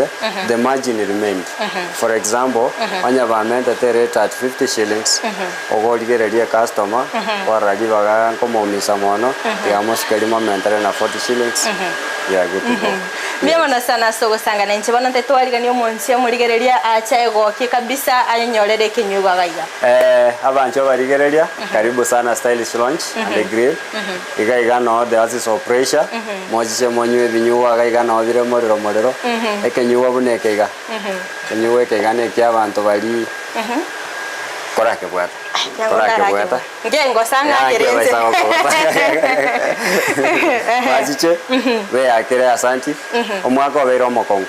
the margin remained. For example, onye bamentete erate at 50 shillings, ogorigereria ecustomer, kwarora ribaga nkomoumisa mono, tiga mosike rimomentere na 40 shillings, you are good to go. Mbuya mono sana ase ogosangana inche bono ntetwarigania omonche omorigereria ache aegokie kabisa ayenyorere ekenyugwa gaiga. Eh, abanchwa barigereria, karibu sana Stylish Lounge and Grill. Iga iga noo the oasis of pressure. Mochiche monywe ebinyugwa iga iga noo bire morero morero. Ekenyugwa buna eke iga. Ekenyugwa eke iga na ekia abanto baria korakebwata. Korakebwata. Ngengosa ng'akere Yake inche. baisa gokogosa. Bachiche beyakere asanti. Omwaka obeire omokong'u.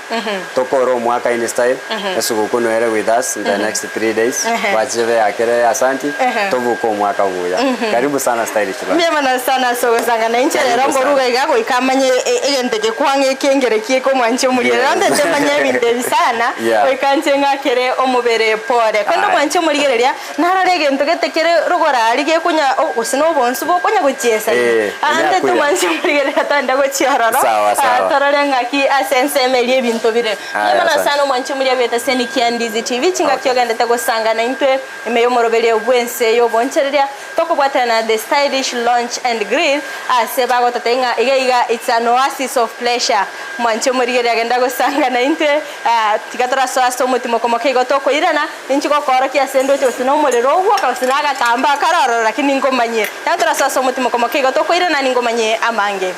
Tokore omwaka in style. Esuguku noere with us in the next 3 days. Bachiche beyakere asanti. Tobuke omwaka buya. Karibu sana Stylish Lounge. Mbuya mono sana ase ogosanga na inche rero Karibu sana. ngoruga iga goika manye e- egento eke kwang'a ekengere kieka omwanchi omoria. Rero Yes. ntete manye ebinto ebi sana Yeah. goika inche ng'akere omobere pore. Korende Aye. omwanchi omorigereria narore egento. Egento gete kere rogoro aria gekonya gose na obonsu bokonya gochiesa Eh, ande onyakuya. tomwanche morigereria togende gochia ororo Sawa, sawa. torore ng'aki ase ensemo eria ebinto bire. Aya, Mbuya mono asante. sana omwanche moria bwete Senikia Ndizi TV chingaki Okay. ogendete gosanga naintwe ime y'omoroberio bw'ense y'obonchereria tokobwatana na The Stylish Lounge and Grill ase bagototebia ng'a iga iga it's an oasis of pleasure. Mwanche omorigereria genda gosanga naintwe tiga torasoe ase omotimoko moke igo tokoirana Ninchi gokoorokia ase endoche gose nomorero ogwoka gose nagatambaa kare ororo, lakini nkomanyie. Ekero torasoe ase omotimoko moke igo tokoirana ningomanyie amange.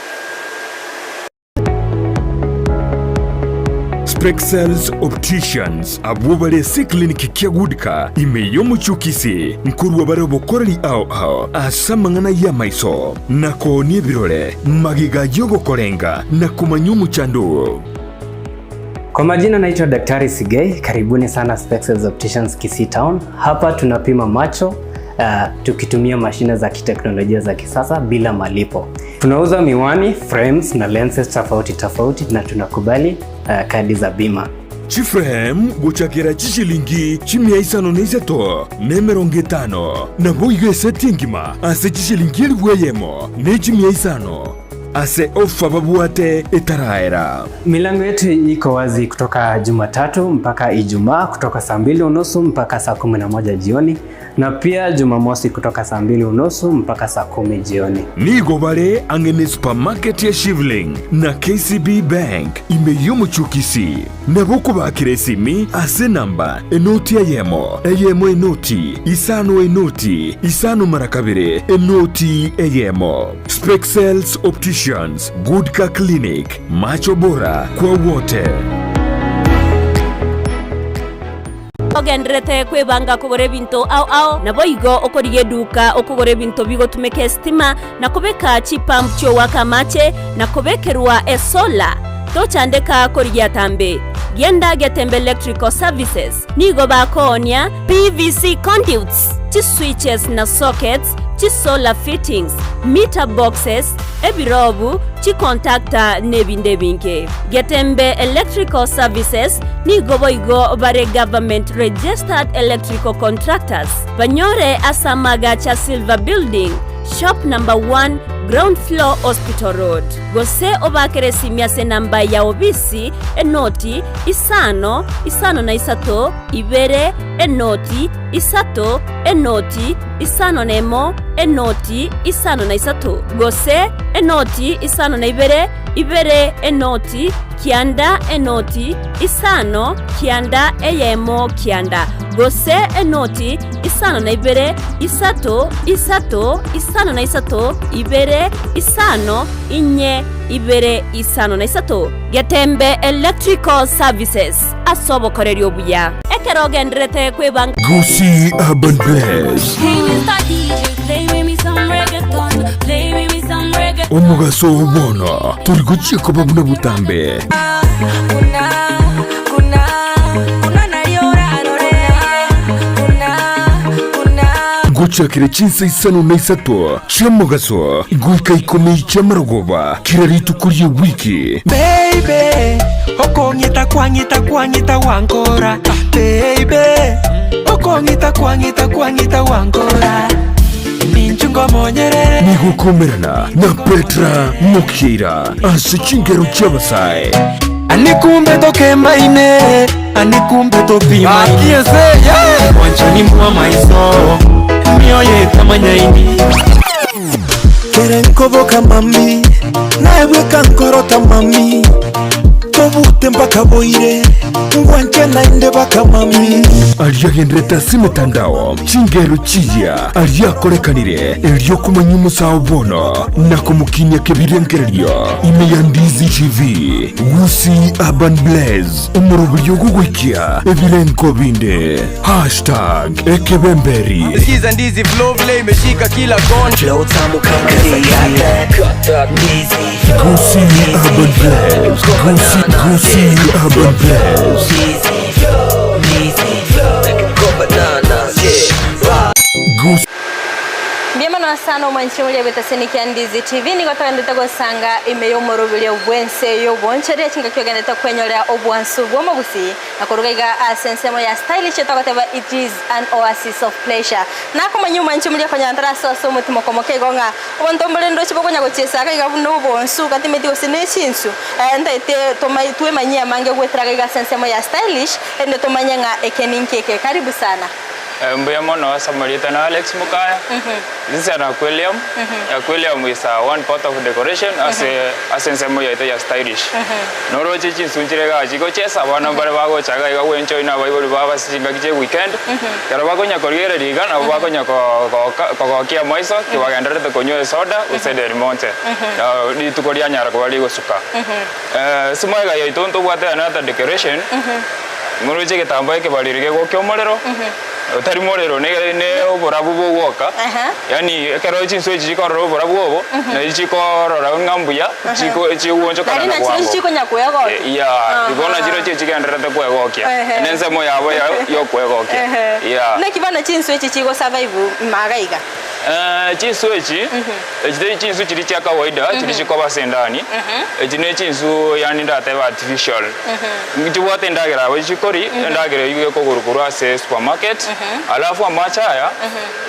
Spexels Opticians abwo bare ase eclinic kia Goodcar ime y'omochie o Kisii nkorua bare obokoreri ao ao ase amang'ana y'amaiso na koonia ebirore magega y'ogokorenga na komanya omochando oo. Kwa majina naitwa Daktari Sigei, karibuni sana Spexels Opticians Kisii Town. Hapa tunapima macho tukitumia mashine za kiteknolojia za kisasa bila malipo. Tunauza miwani, frames na lenses tofauti tofauti na tunakubali kadi za bima. Chiframe gochakera chishilingi chimia isano na isato na emerongo etano, naboigo eseti engima ase chishilingi elifu eyemo ne chimia isano. Ase ofa babwate etaraera. Milango yetu iko wazi kutoka Jumatatu mpaka Ijumaa kutoka saa mbili unusu mpaka saa 11 jioni na pia Jumamosi kutoka saa mbili unusu mpaka saa 10 jioni. Nigo bare ang'e ne supermarket ya Shivling na KCB Bank ime y'omochie o Kisii. Nabo okobakera esimi ase enamba enoti eyemo, eyemo enoti, isano enoti, isano mara kabere, enoti eyemo. Spexels Opticians, Good Car Clinic, macho bora kwa wote. Ogendererete kwebanga kogora ebinto ao ao, naboigo okorigia eduka okogora ebinto bigotumeka esitima, na kobeka chipump chi'ogoaka amache, na kobekerwa esolar. Tochandeka korigia atambe. Genda Getembe Electrical Services. Nigo bakoonia PVC conduits, chiswitches na sockets, chisolar fittings, meter boxes, ebirobu, chicontactor na ebinde ebinge. Getembe Electrical Services nigo boigo bare government registered electrical contractors. Banyore ase amaagacho a Silver Building, Shop number 1, Ground floor, Hospital Road. Gose obaakere esimi ase enamba ya obisi, enoti, isano, isano na isato, ibere, enoti, isato, enoti, isano na emo, enoti, isano na isato. Gose enoti, isano na ibere, ibere, enoti, kianda, enoti, isano, kianda, eyemo, kianda. Gose enoti, isano na ibere, isato, isato, isano na isato, ibere, isano, inye, ibere, isano na isato. Getembe Electrical Services, ase obokoreri obuya. Ekero ogendererete kwebanga. Gusii Urban Blaze. Omogaso oo bono tori gochia koba buna botambe. Gochakera chinsa isano na isato chi'omogaso goika ikomi chi'amarogoba kera rituko ri'ewiki. Baby, okong'ita kwang'ita kwang'ita wankora Baby, okong'ita kwang'ita kwang'ita wankora Ninchu ngomonyerere Nigokomerana na Petra Mokiira ase chingero chi'abasae. Anikumbe tokembaine Anikumbe topimaine Mwanchani mwa maiso Mioyo etamanyaini Kere nkoboka mami Naebweka nkorota mami Tobute mpaka boire Ngwanche naende baka mami Aria agenderete ase emetandao, chingero chiya aria akorekanire erio komanya omosao bono na komokinia kebirengererio ime ya Ndizi TV, Gusii Urban Blaze, omoroberio ogogoikia ebirengo binde. Hashtag Ekebemberi. Sikiza ndizi flow vile imeshika kila kona. Flow tamu kama ndizi. Gusii Urban Blaze. Gusii, Gusii Urban Blaze. Gusii. Mbuya mono. Mbuya mono sana omwanchi omoria bw'etaseni kia Ndizi TV nigo togenderete gosanga ime y'omoroberio bw'ense y'obonchoria chingaki ogenderete kwenyorea obwansu bw'omogusii na koruga iga ase ensemo ya stylish togoteba it is an oasis of pleasure. Nakomanya omwanchi omoria konyora ntarasoa ase omotimoko moke igo ng'a obonto mbore ndoche bokonya gochiesa iga iga buna obonsu gatimeti gose ne chinsu eh, ntaete toma twemanyie amange goetera iga iga ase ensemo ya stylish erinde tomanye ng'a eke ninki eke. Karibu sana. Mbuya mono ase amarieta na Alex Mukaya. This is an aquarium. Aquarium is a one part of decoration ase ase ensemo yaito ya stylish. Noroche chinsu nchire igaa chigochesa abana mbare bagocha iga iga gwenjoy na abaibori babo ase chingaki chia weekend. Ekero bakonya korigereria iga nabo bakonya kogoka kogokia amaiso kibagendererete konywa esoda gose Del Monte. Na rituko rianyara koba rigosuka. Ase magega yaito ntobwate another decoration. Moroche egetambaa ekebariri kegokia omorero, otari morero ne ne oborabu bogwoka, yaani ekero chinsu echi chikorora oborabu obo, nachi chikorora ng'a mbuya, chiko chigwonchokana Nari na nachio bwango. chikonya kwegokia. Yeah, igo nachirochio chigendererete kwegokia. Ehe. Ne ensemo yabo ya yokwegokia. Ehe. Yeah. Naki bono chinsu echi chigo survive imaga iga? Chinsu echi, echi tari chinsu chiria chia kawaida chiria chikoba ase endani, echi ne chinsu yaani ndatebe artificial. Nchibwate endagera yabo chikori, endagera eywo ekogorwa korwa ase supermarket, alafu amache aya,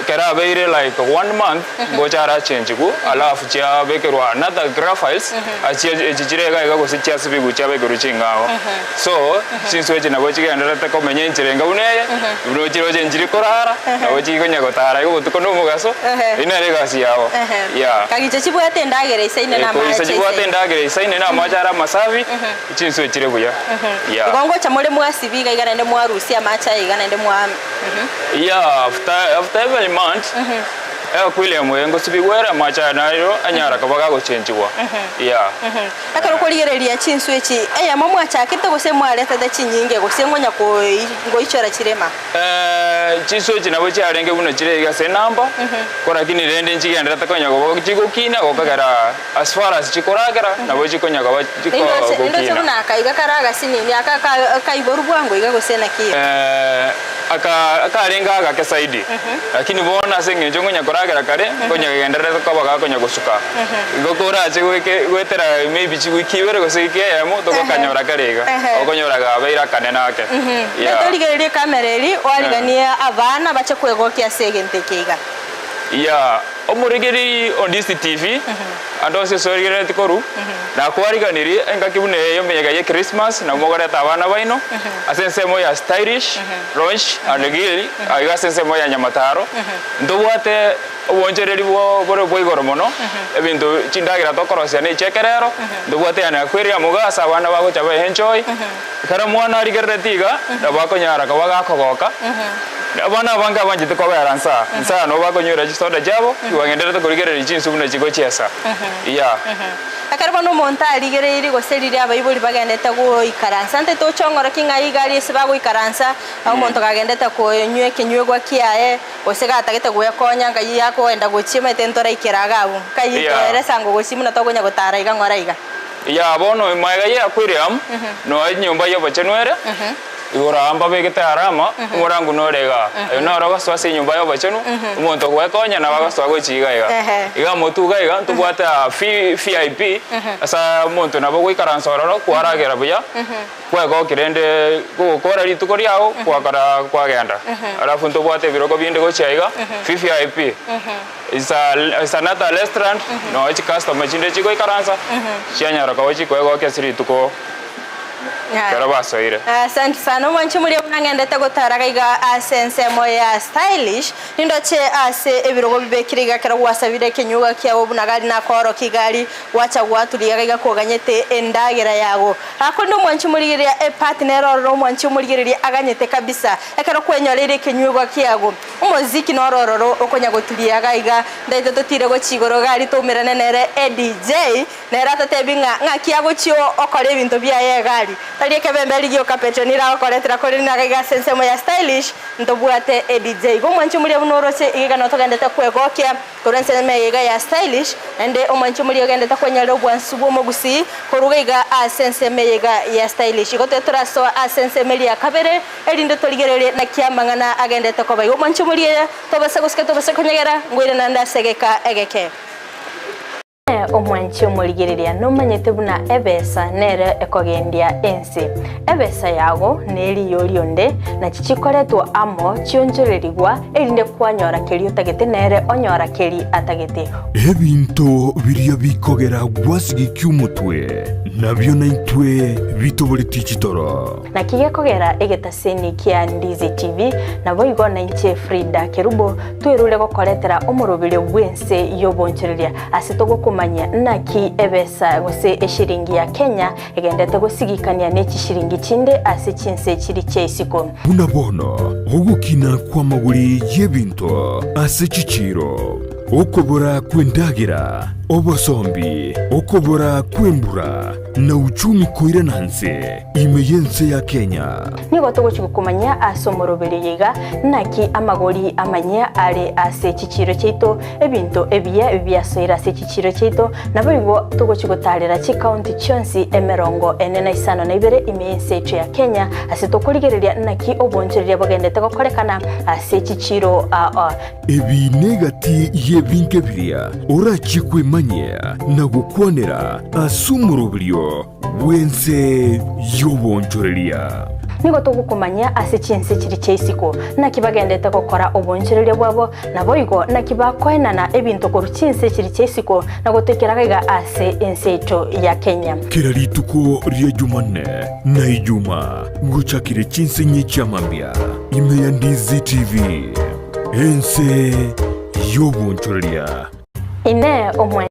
ekero abeire like one month, ngocha arachenchigwa, alafu chiabekerwa another graphites, achie echi chire iga iga gose chiasibigwa chiabekerwa ching'ao. So, chinsu echi nabo chigendererete komenya enchera enga buna eye, buna ochiroche nchiri korara, nabo chikonya gotara iga obotuko na omogaso, eyio nere egasi yabo, yeah. Kagicha chibwate endagera isaine na Goisa amache chibwate isaine. endagera isaine na amache are amasafi, chinsu echire buya, yeah. Igo ngocha more mwasibia iga iga naende mwarusia amache aya iga naende mwa. Yeah, after, after every month, Aquarium eye ngosibigwa ere amache aya nario anyara koba gagochenchigwa, yeah. Ekero okorigereria chinswe echi, eyemo mwachakete gose mwaretete chinyinge, gose ngonya ngoichora chirema? Chinswe echi nabo chiarenge buna chire iga ase enamba, korakini rende nchigenderete konya koba chigokina gokagera as far as chikoragera nabo chikonya koba Nindoche chikogokina. buna aka iga kare agasinini, aka kaiborwa bwango iga gose naki? Aka akarenge agake zaidi, lakini bono ase engencho nkonya koragera kare, nkonya kegendererete koba gakonya gosuka. Igo korache goike goetera maybe chiwiki ibere gose wiki eyemo, togokanyora kare iga, okonyora gabeire akanene ake. Yeah. Torigererie ekamera eria, oariganie abana bache kwegokia ase egento eke iga. Yeah, omorigereria o Ndizi TV, ande onsi ase origereretie korwa, nakwariganirie engaki buna eye y'emeyega ye Christmas, nabo mogorete abana baino, ase ensemo ya Stylish, Lounge and Grill, aiga ase ensemo ya Nyamataro, ntobwate obonchereri bwo bore bwa igoro mono, ebinto chindagera tokorosia ne echi'ekerero, ntobwate yani aquarium iga ase abana bagocha ba enjoy, ekero omwana arigereretie iga, nabo akonyara koba gakogoka. Abana abange abanchete kobera nsa, nsa nabo bakonywera chisoda chiabo, bagendererete korigereria chinsu buna chigochiesa. Yeah. Ekero bono omonto arigereirie gose riria abaibori bagendete goikaransa, nte tochong'orokia ng'a iga aria ase bagoikaransa, omonto kagendete konywa ekenywegwa kiaye, gose gatagete gwekonya nkai akoenda gochia omanyete ntoraikera iga abwo, nkai Yeah. toere esango gochia buna tokonya gotara iga ng'ora iga. Yeah, bono magega ye aquarium, noe enyomba y'obochenu ere, Igoro aa mbabegete arama, omorangu nore igaa. Oyo noro ogosoa ase enyomba y'obochenu, omonto ogwekonya nabo agosoa gochia iga iga. Iga motwe iga iga ntobwate aa VIP, ase omonto nabo ogoikaransa ororo kwaragera buya, kwegokia rende gogokora rituko riago gwakora kwagenda. Alafu ntobwate ebirogo binde gochia iga, VVIP, is a is another restaurant, noo chicustomer chinde chigoikaransa, chianyara koba chikwegokia ase rituko. Ekero basoire. Asante sana omwanchi omoria buna ng'endete gotara iga ase ensemo ya stylish nindoche ase ebirogo bibekire iga ekero gwasabire ekenyugwa kiago buna gari nakoorokia igari gwacha gwaturia iga koganyete endagera yago korende omwanchi omorigereria eparty nere ororo omwanchi omorigereria aganyete kabisa ekero kwenyoreire ekenyugwa kiago omoziki noro ororo okonya goturia iga iga ntaete totire gochia igoro gari toumerane nere edj Nere atatebi ng'a ng'aki agochia okora ebinto biaye egari. Tari ekebemberi gioka Petronila agokoretera korende nigo iga ase ensemo ya stylish ntobwate eDJ. Igo omwanchi omoria buna oroche iga iga notogendete kwegokia korwa ensemo eye iga ya stylish naende omwanchi omoria ogendete kwenyarera obwansu bw'omogusii korwa iga iga ase ensemo eye iga ya stylish. Igo tobe torasoa ase ensemo eria ya kabere erinde torigererie naki amang'ana agendete koba. Igo omwanchi omoria tobase gosika tobase konyegera ngoire naende ase egeka egeke. Omwanchi omorigereria nomanyete buna ebesa nere ekogendia ense. Ebesa yago neriyo rionde, nachi chikoretwa amo chionchorerigwa, erinde kwanyora keria otagete nere onyora keri atagete. Ebinto biria bikogera gwasigikia omotwe, nabio naintwe bitoboretie chitoro. Naki gekogera egetaseni kia Ndizi TV, naboigo nainche Frida Kerubo, twerure gokoretera omoroberio bw'ense y'obonchoreria ase togokomanyia naki ebesa gose eshiringi ya Kenya egendete gosigikania ne chishiringi chinde ase chinse chiri chia isiko. Buna bono ogokina kw'amagori y'ebinto ase chichiiro, okobora kw'endagera, obosombi, okobora kw'embura, na uchumi koirana nse ime y'ense ya Kenya. Nigo togochia gokomanyia ase omoroberio oyo iga, naki amagori amanyia are ase chichiiro chiaito, ebinto ebiya biasoire ase chichiiro chiaito, naboigo togochia gotaarera chikaunti chionsi emerongo ene na isano na ibere ime y'ense yaito ya Kenya, ase tokorigereria naki obonchoreria bogendete gokorekana ase chichiiro aa. Ebi negati y'ebinto ebiria orachie kwemanyia na gokwanera ase omoroberio bw'ense y'obonchoreria. Nigo togokomanyia ase chinse chiria chia isiko, naki bagendete gokora obonchoreria bwabo, naboigo naki bakoenana ebinto korwa chinse chiria chia isiko na gotoikera iga ase ense yaito ya Kenya. Kera rituko ria Jumanne na Ijuma ngochakire chinse inye chi'amambia ime ya Ndizi TV, ense y'obonchoreria. Inee! Omwe.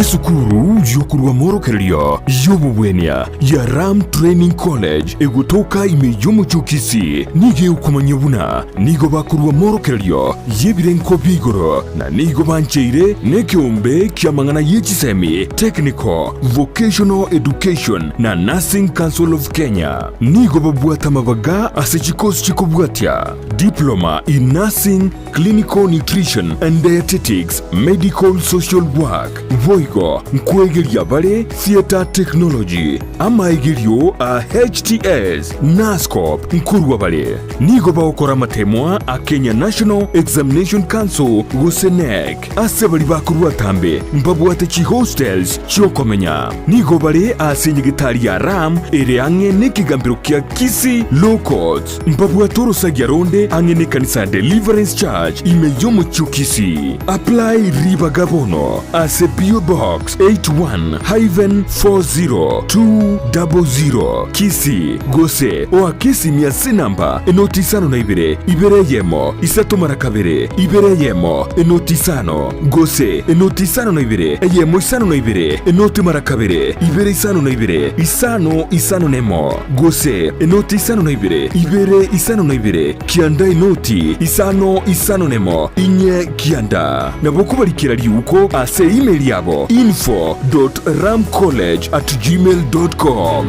Esukuru y'okorwa amorokererio y'obobwenia ya Ram Training College egotoka ime y'omochie o Kisii nigo egokomanyia buna nigo bakorwa amorokererio y'ebirengo bia igoro na nigo bancheire nekeombe ki'amang'ana ye chisemi, Technical, Vocational Education na Nursing Council of Kenya. Nigo babwate amabaga ase chikosi chikobwatia. Diploma in Nursing, Clinical Nutrition and Dietetics, Medical Social Work, boigo nkwegeria bare Theatre Technology, amaegerio a HTS, Nursecorp nkorwa bare. Nigo bagokora amatemwa a Kenya National Examination Council gose KNEC. Ase baria bakorwa atambe mbabwate chihostels chi'okomenya. Nigo bare ase enyegetari ya Ram ere ang'e nekegambero kia Kisii Law Courts. Mbabwate orosagia ronde ang'e nekanisa ya Deliverance Church ime y'omochie o Kisii. Apply ribaga bono ase PO Box 81-40200 Kisii gose oake esimi ase enamba enoti isano na ibere, ibere eyemo, isato mara kabere, ibere eyemo, enoti isano, gose enoti isano na ibere, eyemo isano na ibere, enoti mara kabere, ibere isano na ibere, isano isano nemo. Gose enoti isano na ibere, ibere isano na ibere, kianda enoti isano isano nemo, inye kianda. Nabo kobarikera riuko ase email yabo info dot ramcollege at gmail dot com.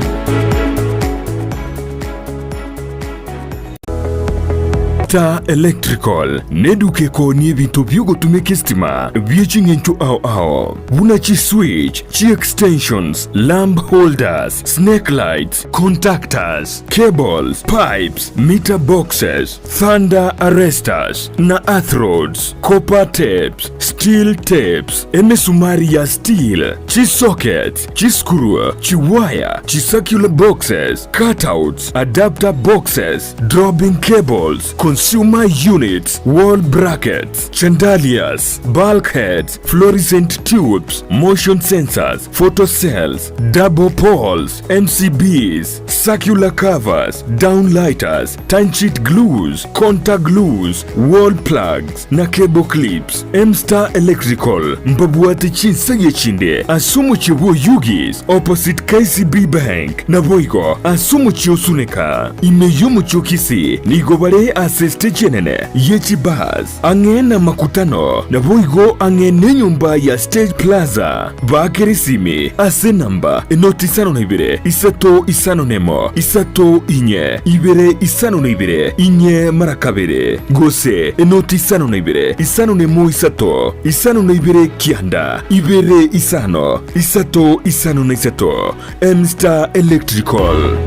Star Electrical neduka ekoonia ebinto bi'ogotumeka esitima bie ching'encho ao ao buna chiswitch, chi-extensions, lamp holders, snake lights, contactors, cables, pipes, meter boxes, thunder arresters na earth rods, copper tapes, steel tapes, emesumari ya steel, chisockets, chiscrew, chiwaya, chicircular boxes, cutouts, adapter boxes, dropping cables, consumer units, wall brackets, chandeliers, bulkheads, fluorescent tubes, motion sensors, photocells, double poles, MCBs, circular covers, downlighters, timesheet glues, contact glues, wall plugs na cable clips. M-Star Electrical mbabwate chinsegi echinde ase omochie bw'Oyugis opposite KCB Bank naboigo ase omochie o Suneka. Ime y'omochie o Kisii nigo bare ase. estage enene ye chibus ang'e na makutano naboigo ang'e nenyomba ya Stage Plaza. Baakere esimi ase enamba enoti isano na ibere, isato isano nemo, isato inye, ibere isano na ibere, inye mara kabere, gose enoti isano na ibere, isano nemo isato, isano na ibere kianda, ibere isano, isato isano na isato. M-Star Electrical.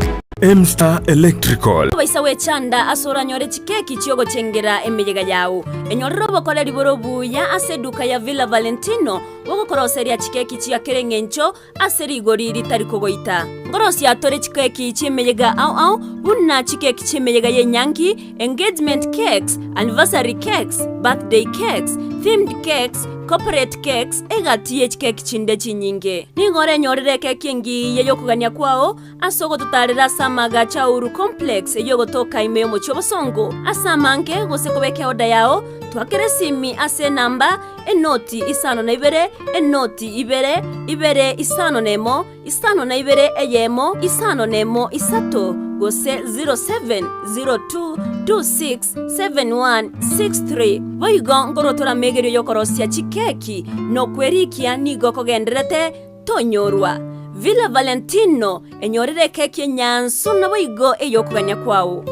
M-Star Electrical. Obaisa gwechanda ase oranyore chikeki chi'ogochengera emeyega yao. Enyorere obokoreri bore obuya ase eduka ya Villa Valentino bogokoroseria chikeki chia kera engencho ase rigori ritari kogoita. Nkorosia tore chikeki chi'emeyega ao ao buna chikeki chi'emeyega y'enyangi, engagement cakes, anniversary cakes, birthday cakes, themed cakes, corporate cakes, egati ye chikeki chinde chinyinge. Nigo orenyorere ekeki engiya y'okogania kwao ase ogototaarera ase amaagacho a Uhuru Complex eyio ogotoka ime y'omochie obosongo. Ase amange gose kobeka eoda yao, twakera esimi ase enamba, enoti isano na ibere, enoti ibere, ibere isano na emo, isano na ibere eyemo, isano na emo isato, gose 0702267163. Boigo nkorwa toramegerio y'okorosia chikeki na okwerikia nigo kogendererete Tonyorwa. Villa Valentino, enyorere ekeki enyansu naboigo ey'okogania kwao.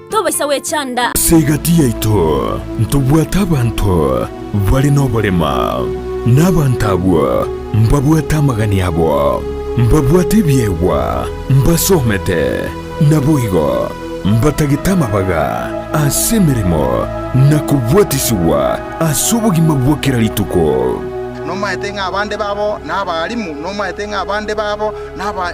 Tobaisa gwechanda. Ase egati yaito ntobwate abanto bare noborema, na abanto abwo mbabwate amagani abo, mbabwate ebiegwa, mbasomete, naboigo mbatagete amabaga ase emeremo na kobwatisigwa ase obogima bwa kera rituko. Nomaete ng'a abande babo nabarimu, nomaete ng'a abande babo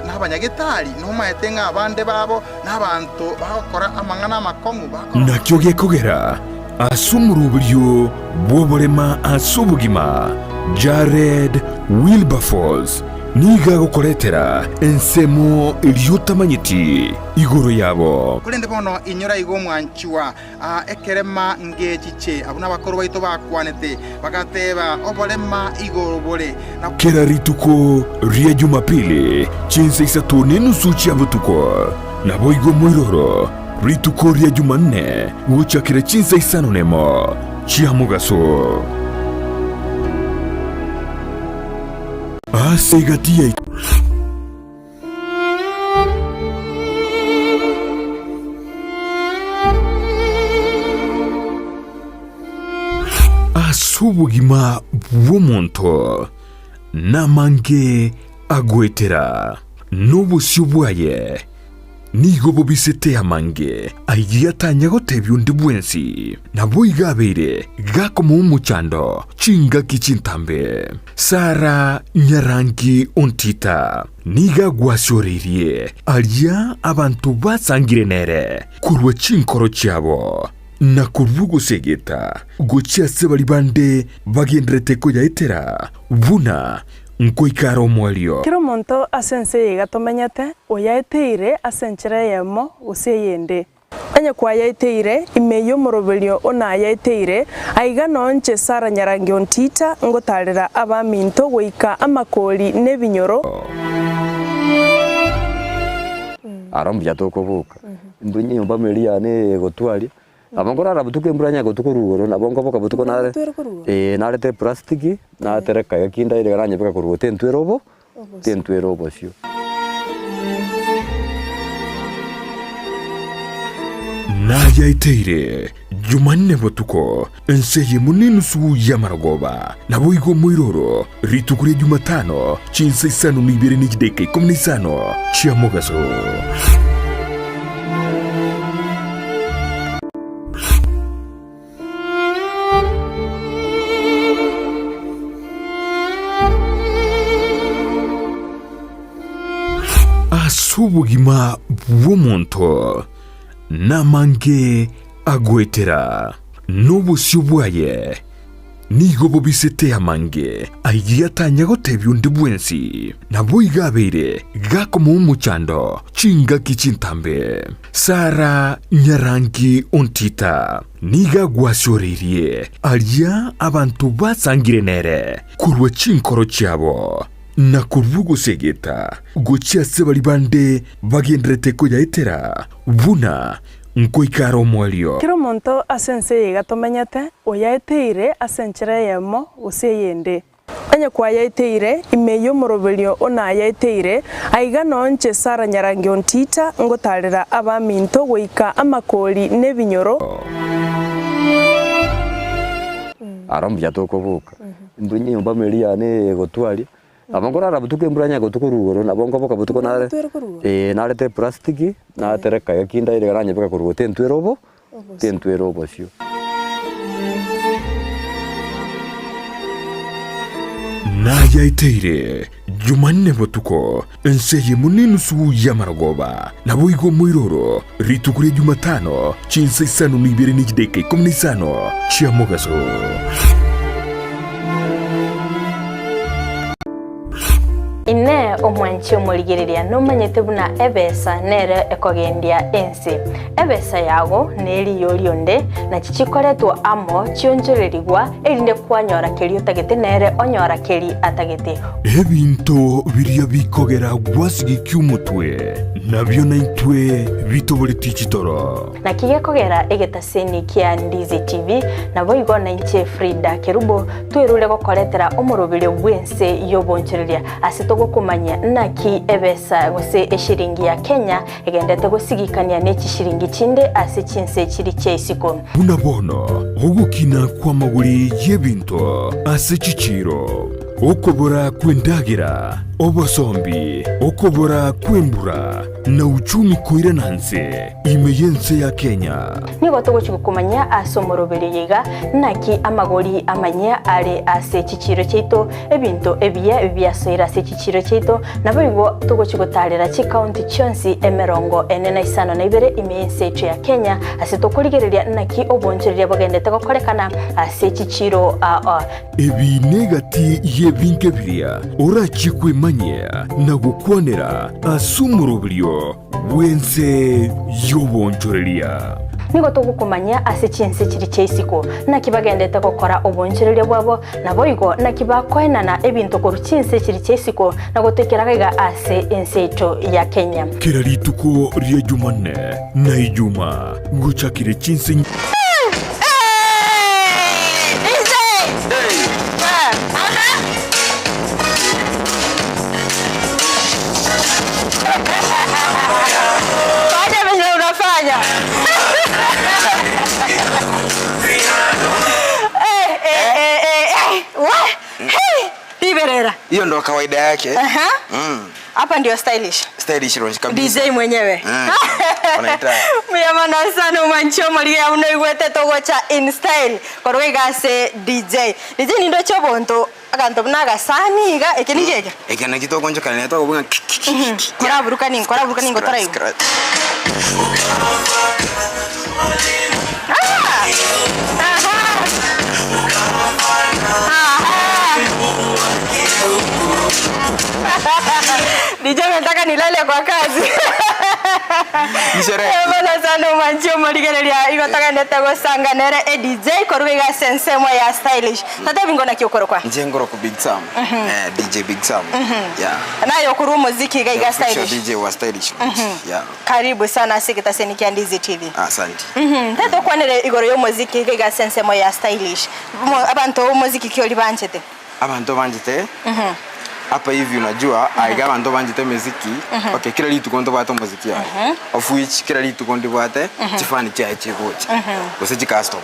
nabanyagetari, nomaete ng'a abande babo nabanto bagokora amang'ana amakong'u. Nakio gekogera ase omoroberio bw'oborema ase obogima, Jared Wilberforce nigo agokoretera ensemo eria otamanyeti igoro yabo. Korende bono inyora igo omwanchwa, Aa ekerema ngechiche. Abwo nabakoro baito bakwanete, bagateeba, Oborema igoro bore. Na. Kera rituko ria Jumapili, chinsa isato nenusu chia botuko, naboigo moiroro rituko ria Jumanne gochakera chinsa isano nemo chia mogaso. Ase egati yaito. Ase obogima bw'omonto namange agoetera, na obosio bwaye nigo bobisete amange ayio atanya gotebia onde bwensi. Naboigo abeire gakomoa omochando chingaki chintambe. Sara nyarangi ontita nigo agwasioreirie aria abanto basangire nere korwa chinkoro chiabo, na korwa ogosegeta gochia ase baria bande bagendererete koyaetera buna nkoika are omoerio. Kera omonto ase ense eye iga tomenyete, oyaeteire ase enchera eyemo gose eyende. Onye kwayaeteire, ime y'omoroberio o nayaeteire, aiga noo inche Sara Nyarangi Ontita ngotarera abaminto goika amakori nebinyoro. Aro mbuya tokoboka, intwe nyomba ime eria yane eye egotwaria, nabo nkorara botuko embura onye egotu korwa igoro, nabo nkoboka botuko nare eh narete eplastiki, natereka iga kindaire iga nanyebeka korwa igoro tentwera obo tentwera obosio. Nayaeteire Jumanne botuko, ense eyemo nenusu y'amarogoba, naboigo moiroro rituko ria Jumatano chinsa isano na ibere ne chidakika ikomi na isano chia mogaso. Ase obogima bw'omonto namange agoetera, na obosio bwaye nigo bobisete amange ayio atanya gotebia onde bwensi. Naboigo abeire gakomoa omochando chingaki chintambe. Sara nyarangi ontita nigo agwasioreirie aria abanto basangire nere korwa chinkoro chiabo, na korwa ogosegeta gochia ase baria bande bagendererete koyaetera buna. Nkoikare omoerio. Kera omonto ase ense eye iga tomenyete, oyaeteire ase enchera eyemo gose eyende. Onye kwayaeteire, ime y'omoroberio o nayaeteire, aiga noo inche Sara Nyarangi Ontita ngotarera abaminto goika amakori nebinyoro. Aro mbuya tokoboka, embura nyomba ime eria yane egotwaria, nabo nkorara botuko embura onye egotu korwa igoro nabo nkoboka botuko nare eh narete eplastiki, natereka iga kindaire iga nanyebeka korwa igoro tentwera obo tentwera obosio. Nayaeteire Jumanne botuko, ense eyemo nenusu y'amarogoba, naboigo moiroro rituko ria Jumatano chinsa isano na ibere ne chidaeka ikomi na isano chia mogaso. Inee! Omwanchi omorigereria nomanyete buna ebesa nere ekogendia ense? Ebesa yago neriyo rionde, nachi chikoretwa amo chionchorerigwa, erinde kwanyora keria otagete nere onyora keri atagete. Ebinto biria bikogera gwasigekia omotwe, nabio naintwe bitoboretie chitoro. Naki gekogera egetaseni kia Ndizi TV, naboigo nainche Frida Kerubo, twerure gokoretera omoroberio bw'ense y'obonchoreria ase togokomanyia naki ebesa gose eshiringi ya Kenya egendete gosigikania ne chishiringi chinde ase chinse chiri chia isiko. Buna bono ogokina kw'amagori y'ebinto ase chichiiro, okobora kw'endagera, obosombi, okobora kw'embura, na uchumi koirana nse ime y'ense ya Kenya. Nigo togochia gokomanyia ase omoroberio oyo iga, naki amagori amanyia are ase chichiiro chiaito, ebinto ebiya biasoire ase chichiiro chiaito, naboigo togochia gotaarera chikaunti chionsi emerongo ene na isano na ibere ime y'ense yaito ya Kenya, ase tokorigereria naki oboonchoreria bogendete gokorekana ase chichiiro aa. Ebi negati y'ebinto ebiria orachie kwemanyia na gokwanera ase omoroberio bw'ense y'oboonchoreria. Nigo togokomanyia ase chinse chiria chia isiko, naki bagendete gokora oboonchoreria bwabo, naboigo naki bakoenana ebinto korwa chinse chiria chia isiko na gotoikera gaiga ase ense yaito ya Kenya. Kera rituko ria Jumanne na Ijumaa gochakire chinse. Fanya venye unafanya. Eh, eh, eh, eh, eh. Wa- Hey, Riberera. Hiyo ndo kawaida yake. Aha. Hapa ndio stylish. Stylish launch kabisa. DJ mwenyewe. Wanaita Muyamana sana omwanchi omorigia buna oigwete togocha in style korwa iga ase DJ. DJ nindoche obonto Aganto buna agasani iga, eke niki eke? Eke naki togonchokana nere tokobuga ng'a ki-ki-ki-ki. Koraburuka ningo, koraburuka ningo toraigwa. Scratch, Ah! Aha! Aha! DJ nataka nilale kwa kazi. Ni sherehe. Bono sana omwanchi omorigereria igo togendete gosanga nere e DJ korwa iga ase ensemo ya stylish. Totebi ngo naki okorokwa? Inche nkorokwa Big Sam. Eh, DJ Big Sam. Yeah. Naye okorwa omoziki iga iga The official stylish. DJ wa Stylish. Yeah. Karibu sana ase egetaseni kia Ndizi TV. Asante. Tari tokwanere igoro y'omoziki iga iga ase ensemo ya stylish. Mo- Abanto omoziki ki oria banchete? Abanto banchete Hapa hivi unajua aiga abanto banchete emeziki okay kera rituko ntobwate omoziki aye of which kera rituko ndibwate chifani chiaye chigocha gose chicustomer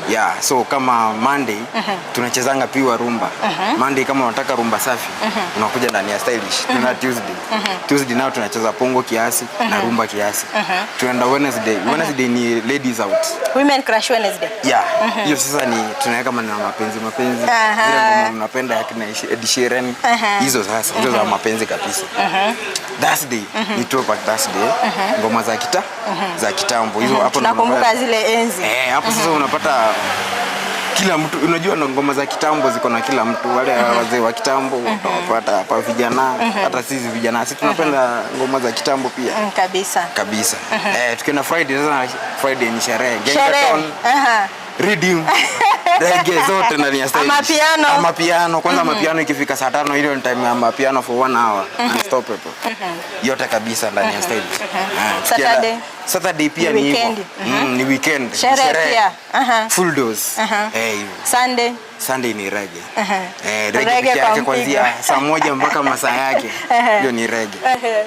yeah so kama Monday tunachezanga pure rumba Monday kama unataka rumba safi unakuja ndani ya stylish tuna Tuesday Tuesday nao tunacheza pongo kiasi na rumba kiasi tunaenda Wednesday Wednesday ni ladies out Women Crush Wednesday. Yeah, hiyo sasa ni tunaweka maneno ya mapenzi mapenzi. Aha. Zile ngoma mnapenda ya kina Ed Sheeran. Aha. Hizo sasa, hizo za mapenzi kabisa. Thursday ni throwback Thursday. Ngoma za kita za kitambo. Hizo hapo ndo Tunakumbuka unapata- zile enzi. Eh, hapo sasa unapata kila mtu unajua na ngoma za kitambo ziko na kila mtu wale wazee wa kitambo utawapata hapa vijana hata sisi vijana sisi tunapenda ngoma za kitambo pia Kabisa. kabisa. Eh, tukienda Friday sasa Friday ni sherehe. Sherehe. Gengeton, Aha. Redeem. Reggae zote ndani ya stage. Amapiano. Amapiano. Kwanza amapiano ikifika saa tano ile ni time ya amapiano for one hour. Unstoppable. Yote kabisa ndani ya stage. Ah, tukienda Saturday. Saturday pia Ni ni hivyo. weekend. Mm, ni weekend. Ni Sherehe pia. Aha. Full dose. Aha. Eh, hivyo. Sunday. Sunday ni reggae. Aha. Eh, reggae Reggae peke kwa yake mpigo. kuanzia saa moja mpaka masaa yake. Ehe. Hiyo ni reggae. Ehe.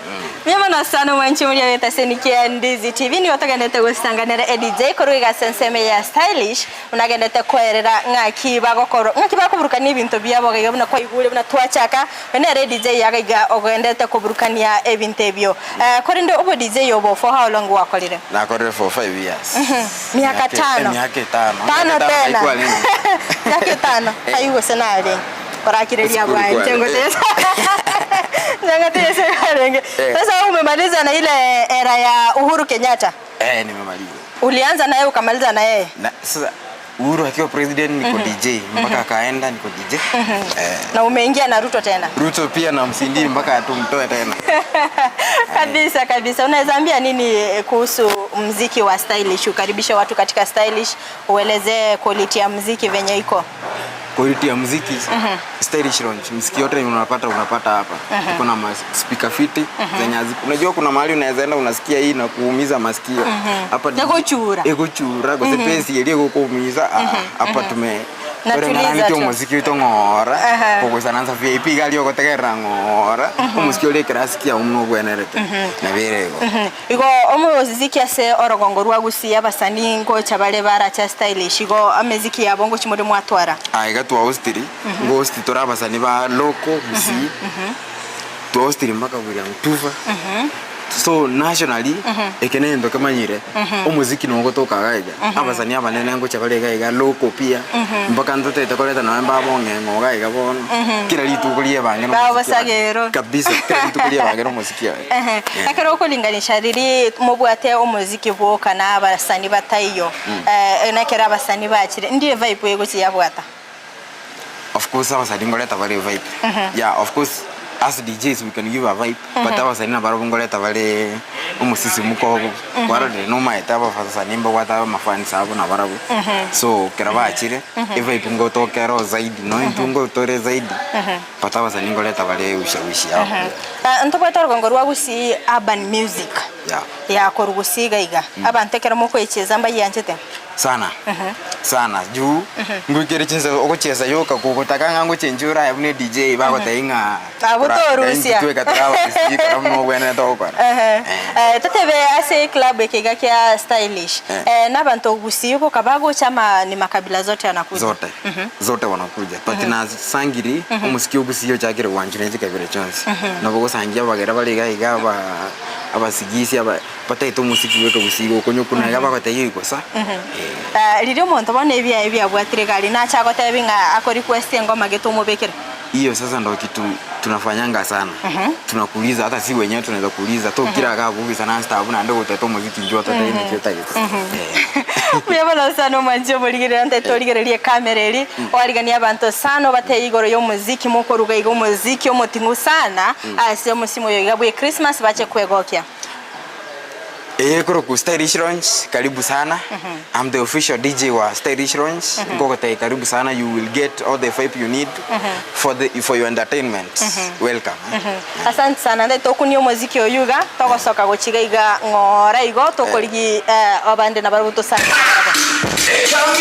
Mnyama na sana mwanchi muria wetasenikia Ndizi TV ni otogendete gusanganira EDJ koruga senseme ya stylish unagendete kwerera ng'aki bagokoro ng'aki bakuburukania ebinto biabo gaiga buna kwaigure buna twachaka wene DJ yagaiga ogendete kuburukania ebinto ebio. Eh, korende obo DJ obo for how long wakorire? Nakorire for 5 years. Miaka tano. Miaka tano. Tano Miaka tena. haikuwa mingi. Miaka tano. Ayugo senare. Orakireria Sikuru bwa kwa- njengo Njengo Eh. Sasa wewe umemaliza na ile era ya Uhuru Kenyatta. Eh, nimemaliza. Ulianza na yeye ukamaliza na yeye. Na sasa Uhuru akiwa president niko DJ mpaka akaenda niko DJ. Eh, Na umeingia na Ruto tena. Ruto pia na msindii mpaka tumtoe tena. Kabisa kabisa. Unaweza ambia nini kuhusu mziki wa stylish? Ukaribishe watu katika stylish, uelezee quality ya mziki venye iko. Quality ya muziki stylish lounge, muziki yote unapata unapata hapa. Tuko na ma speaker fiti zenye hazi- unajua kuna mahali unaweza enda unasikia hii na kuumiza masikio. Hapa Ekuchura. ekuchura gose pesi eri egokuumiza. Ah, hapa tume Natuliza Tore tu. omuziki wito ng'ora Aha. kogoisanansa VIP gari ogotegerera ng'ora omuziki ore ekirasi kiao muno obwenerete nabere igo. Igo omuziki ase orogongo rwa Gusii abasanii ngocha bare baracha stylish igo ameziki yabo ngochi muri mwatwara. Ah, iga twahostiri ngohosti tore abasani ba local Gusii twahostiri mpaka William Tufa so nationally eke nento kemanyire omuziki nogotoka iga abasani abanene ngocha bare iga iga local pia mpaka ntotete koreta nawe mbabong'eng'o iga iga bono kila rituko riebange na Babo omuziki waye. sagero. kabisa kila rituko riebange na omuziki waye. Ehe. Yeah. Ekero okulinganisha riri mobwate omuziki bwoka na abasani bataiyo eh, nekero abasani bachire ndiye vibe egochi yabwata. Of course abasani ngoreta bare vibe. Yeah, of course as DJs we can give a vibe, but abasani nabaro ngoreta bare omusisimuko obo kwarorire nomaete abasani mbabwate amafans abo nabarabwo so kera bachire evibe ngotokera zaidi no intwe ngotore zaidi but abasani ngoreta bare ushawishi yabo. Eh, ntobwate orogongo rwa Gusii urban music Yeah. yakoru Gusii iga abantu ekero mokoicheza mbayianchete. Sana sana juu ngwikere chinsa ogochesa yoka kugotaka ng'a ngochenjura aye buna DJ bagotebia ng'a Abwo torusia. tweka turabasikora buna obwenerete gokora. Ehe. Eh, totebe ase club ekiga kia stylish eh, n'abantu Gusii boka bagocha ama ni makabila zote anakuja? Zote zote wanakuja but na sangiri omusiki ogusii ochakire gwanchura chikabira chionsi nabo gosangia abagera bare iga iga aba abasigisi aba bataete omusiki bweka gusii gokonywa okuna iga bagotebia ikosa. Eh, riria omonto bono ebiaye biabwatire gari nacha agotebi ng'a ako request engoma gete omobekere. Hiyo sasa ndo kitu tunafanyanga sana. Tunakuuliza hata si wenyewe tunaweza kuuliza to kila akabugi sana staff na ndo guteta omuziki njua tata ine kyo tagete. Muyabona sana omwanchi omorigerera ntaete origererie kamera eri oarigania abanto sana obateye igoro ya omuziki mokoruga iga omuziki omoting'u sana ase omosimo oyo iga bwa Christmas bache kwegokia. Eh, kuro ku Stylish Lounge, karibu sana. I'm the official DJ wa Stylish Lounge. Ngogotei karibu sana, you will get all the vibe you need for the for your entertainment. Welcome. Eh. Asante sana ndaite okunia omuziki oyo iga togosoka gochiga iga ng'ora igo tokorigi eh, abande nabarabwo tosanga nabarabwo.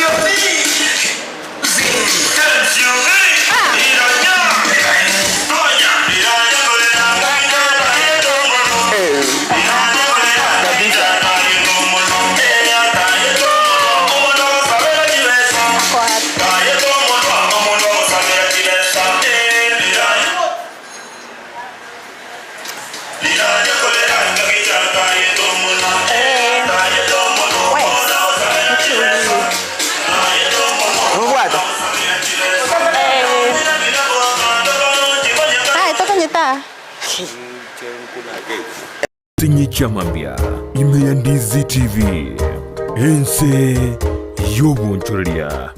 Nobwate? Ai, tokonyita. Sinyi chamambia ime ya Ndizi TV ense y'obonchoreria.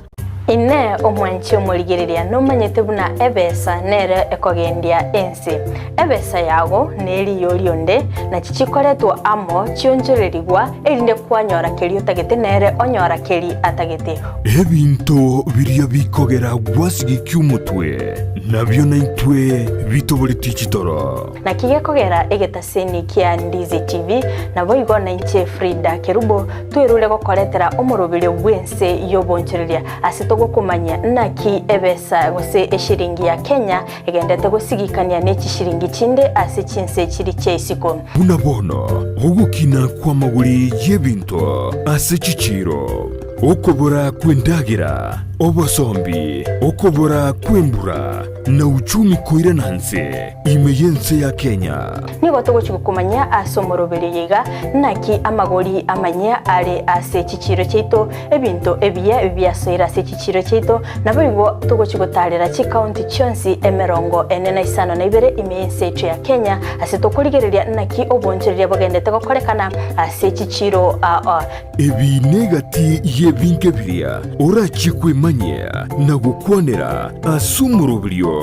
Inee, omwanchi omorigereria, nomanyete buna ebesa nere ekogendia ense? Ebesa yago neriyo rionde, nachi chikoretwa amo chionchorerigwa, erinde kwanyora keria otagete nere onyora keri atagete. Ebinto biria bikogera gwasigikia omotwe, nabio naintwe bitoboretie chitoro. Naki gekogera egetaseni kia Ndizi TV, naboigo nainche Frida Kerubo, twerure gokoretera omoroberio bw'ense y'obonchoreria ase togokomanyia naki ebesa gose eshiringi ya Kenya egendete gosigikania ne chishiringi chinde ase chinse chiri chia isiko. Buna bono ogokina kw'amagori y'ebinto ase chichiiro, okobora kw'endagera, obosombi, okobora kw'embura, na uchumi koirana nse ime y'ense ya Kenya. Nigo togochia gokomanyia ase omoroberio oyo iga, naki amagori amanyia are ase chichiiro chiaito, ebinto ebiya biasoire ase chichiiro chiaito, naboigo togochia gotaarera chikaunti chionsi emerongo ene na isano na ibere ime y'ense yaito ya Kenya, ase tokorigereria naki obonchoreria bogendete gokorekana ase chichiiro aa. Ebi negati y'ebinto biria orachie kwemanyia na gokwanera ase omoroberio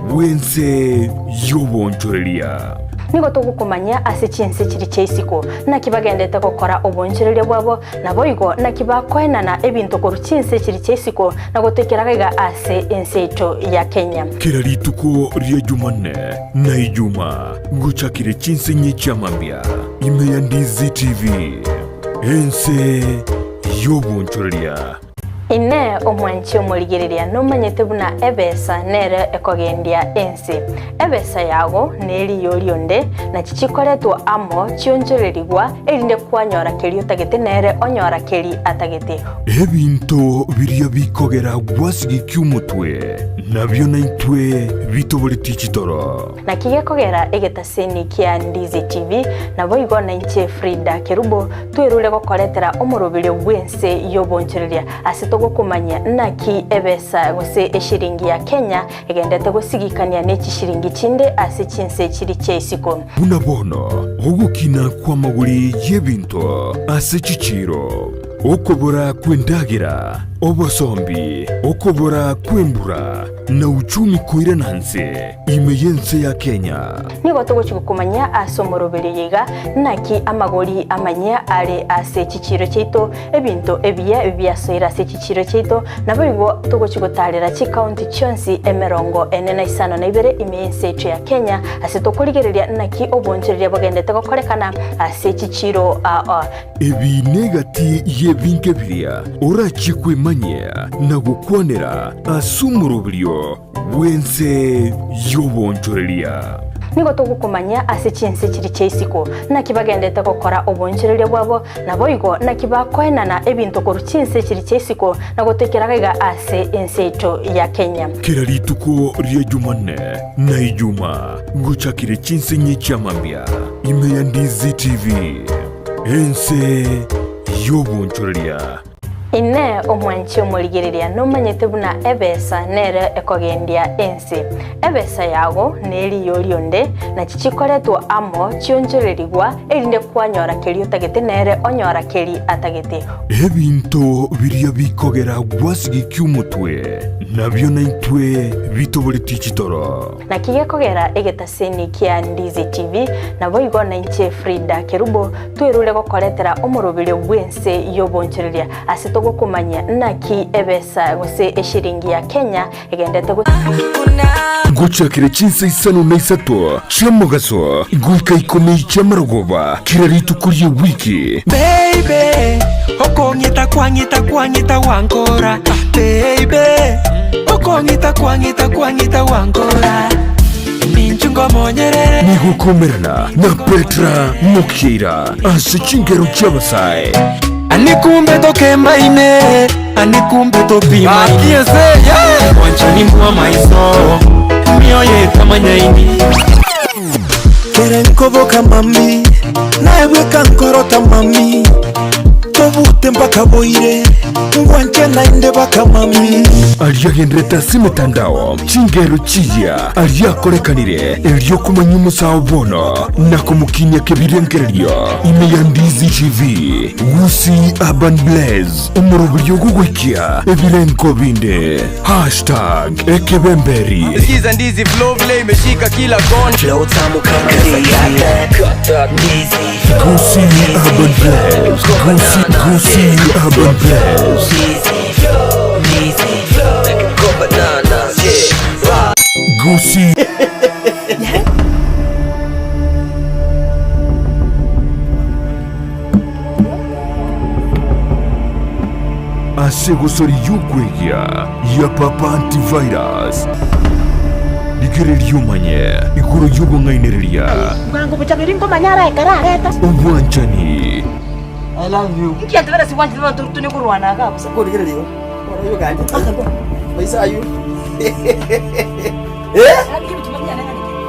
bw'ense y'obonchoreria. Nigo togokomanyia ase chinse chiria chia isiko, naki bagendete gokora obonchoreria bwabo, naboigo naki bakoenana ebinto korwa chinse chiria chia isiko na gotoikera gaiga ase ense yaito ya Kenya. Kera rituko ria Jumanne na Ijuma gochakire chinse inye chi'amambia ime ya Ndizi TV, ense y'obonchoreria. Inee, omwanchi omorigereria, nomanyete buna ebesa nere ekogendia ense? Ebesa yago neriyo rionde, nachi chikoretwa amo chionchorerigwa, erinde kwanyora keria otagete nere onyora keri atagete. Ebinto biria bikogera gwasigikia omotwe, nabio naintwe bitoboretie chitoro. Naki gekogera egetaseni kia Ndizi TV, naboigo nainche Frida Kerubo, Twerure gokoretera omoroberio bw'ense y'obonchoreria ase togokomanyia naki ebesa gose eshiringi ya Kenya egendete gosigikania ne chishiringi chinde ase chinse chiri chia isiko. Buna bono ogokina kw'amagori y'ebinto ase chichiiro, okobora kw'endagera, obosombi, okobora kw'embura, na uchumi koirana nse ime y'ense ya Kenya. Nigo togochia gokomanyia ase omoroberio oyo iga, naki amagori amanyia are ase chichiiro chiaito, ebinto ebiya biasoire ase chichiiro chiaito, naboigo togochia gotaarera chikaunti chionsi emerongo ene na isano na ibere ime y'ense yaito ya Kenya, ase tokorigereria naki obonchoreria bogendete gokorekana ase chichiiro aa. Ebi negati y'ebinto ebiria orachie kwemanyia na gokwanera ase omoroberio bw'ense y'obonchoreria. Nigo togokomanyia ase chinse chiria chia isiko, naki bagendete gokora obonchoreria bwabo, naboigo naki bakoenana ebinto korwa chinse chiria chia isiko na gotoikera gaiga ase ense yaito ya Kenya. Kera rituko ria Jumanne na Ijuma ngochakire chinse inye chi'amambia ime ya Ndizi TV, ense y'obonchoreria. Inee, omwanchi omorigereria, nomanyete buna ebesa nere ekogendia ense? Ebesa yago neriyo rionde, nachi chikoretwa amo chionchorerigwa, erinde kwanyora keria otagete nere onyora keri atagete. Ebinto biria bikogera gwasigikia omotwe, nabio naintwe bitoboretie chitoro. Naki gekogera egetaseni kia Ndizi TV, naboigo nainche Frida Kerubo, Twerure gokoretera omoroberio bw'ense y'obonchoreria ase togokomanyia naki ebesa gose eshiringi ya Kenya egendete go. Gochakera chinsa isano na isato chi'omogaso goika ikomi chi'amarogoba kera rituko ri'ewiki. Baby, okong'ita kwang'ita kwang'ita wankora Baby, okong'ita kwang'ita kwang'ita wankora Ninchu ngomonyerere Nigokomerana na Petra Mokeira ase chingero chi'abasae. Anikumbe tokembaine Anikumbe topimaine Mwanchani mwa maiso Mioyo etamanyaini Kere nkoboka mami naye bweka nkorota mami. Tobute mpaka boire, ngwanche naende baka mami. Aria agenderete ase emetandao, chingero chiya aria akorekanire, erio komanya omosao bono na komokinia kebirengererio ime ya Ndizi TV, Gusii Urban Blaze, omoroberio ogogoikia ebirengo binde. Hashtag ekebemberi. Sikiza ndizi flow vile imeshika kila kona. Flow tamu kama ndizi. Gusii Urban Blaze. Gusii, Gusii Urban Blaze. Gusii. Ase gosori y'okwegia ya Papa Antivirus. Rigereria omanye igoro y'obong'ainereria. Bwango bochaberi nkomanya ara ekero areta. Obwanchani. I love you. Inki antivirus gwanchete bono tore korwana iga bosa. Korigereria igo. Bono oyo ganje. Maisa aywo. Eh?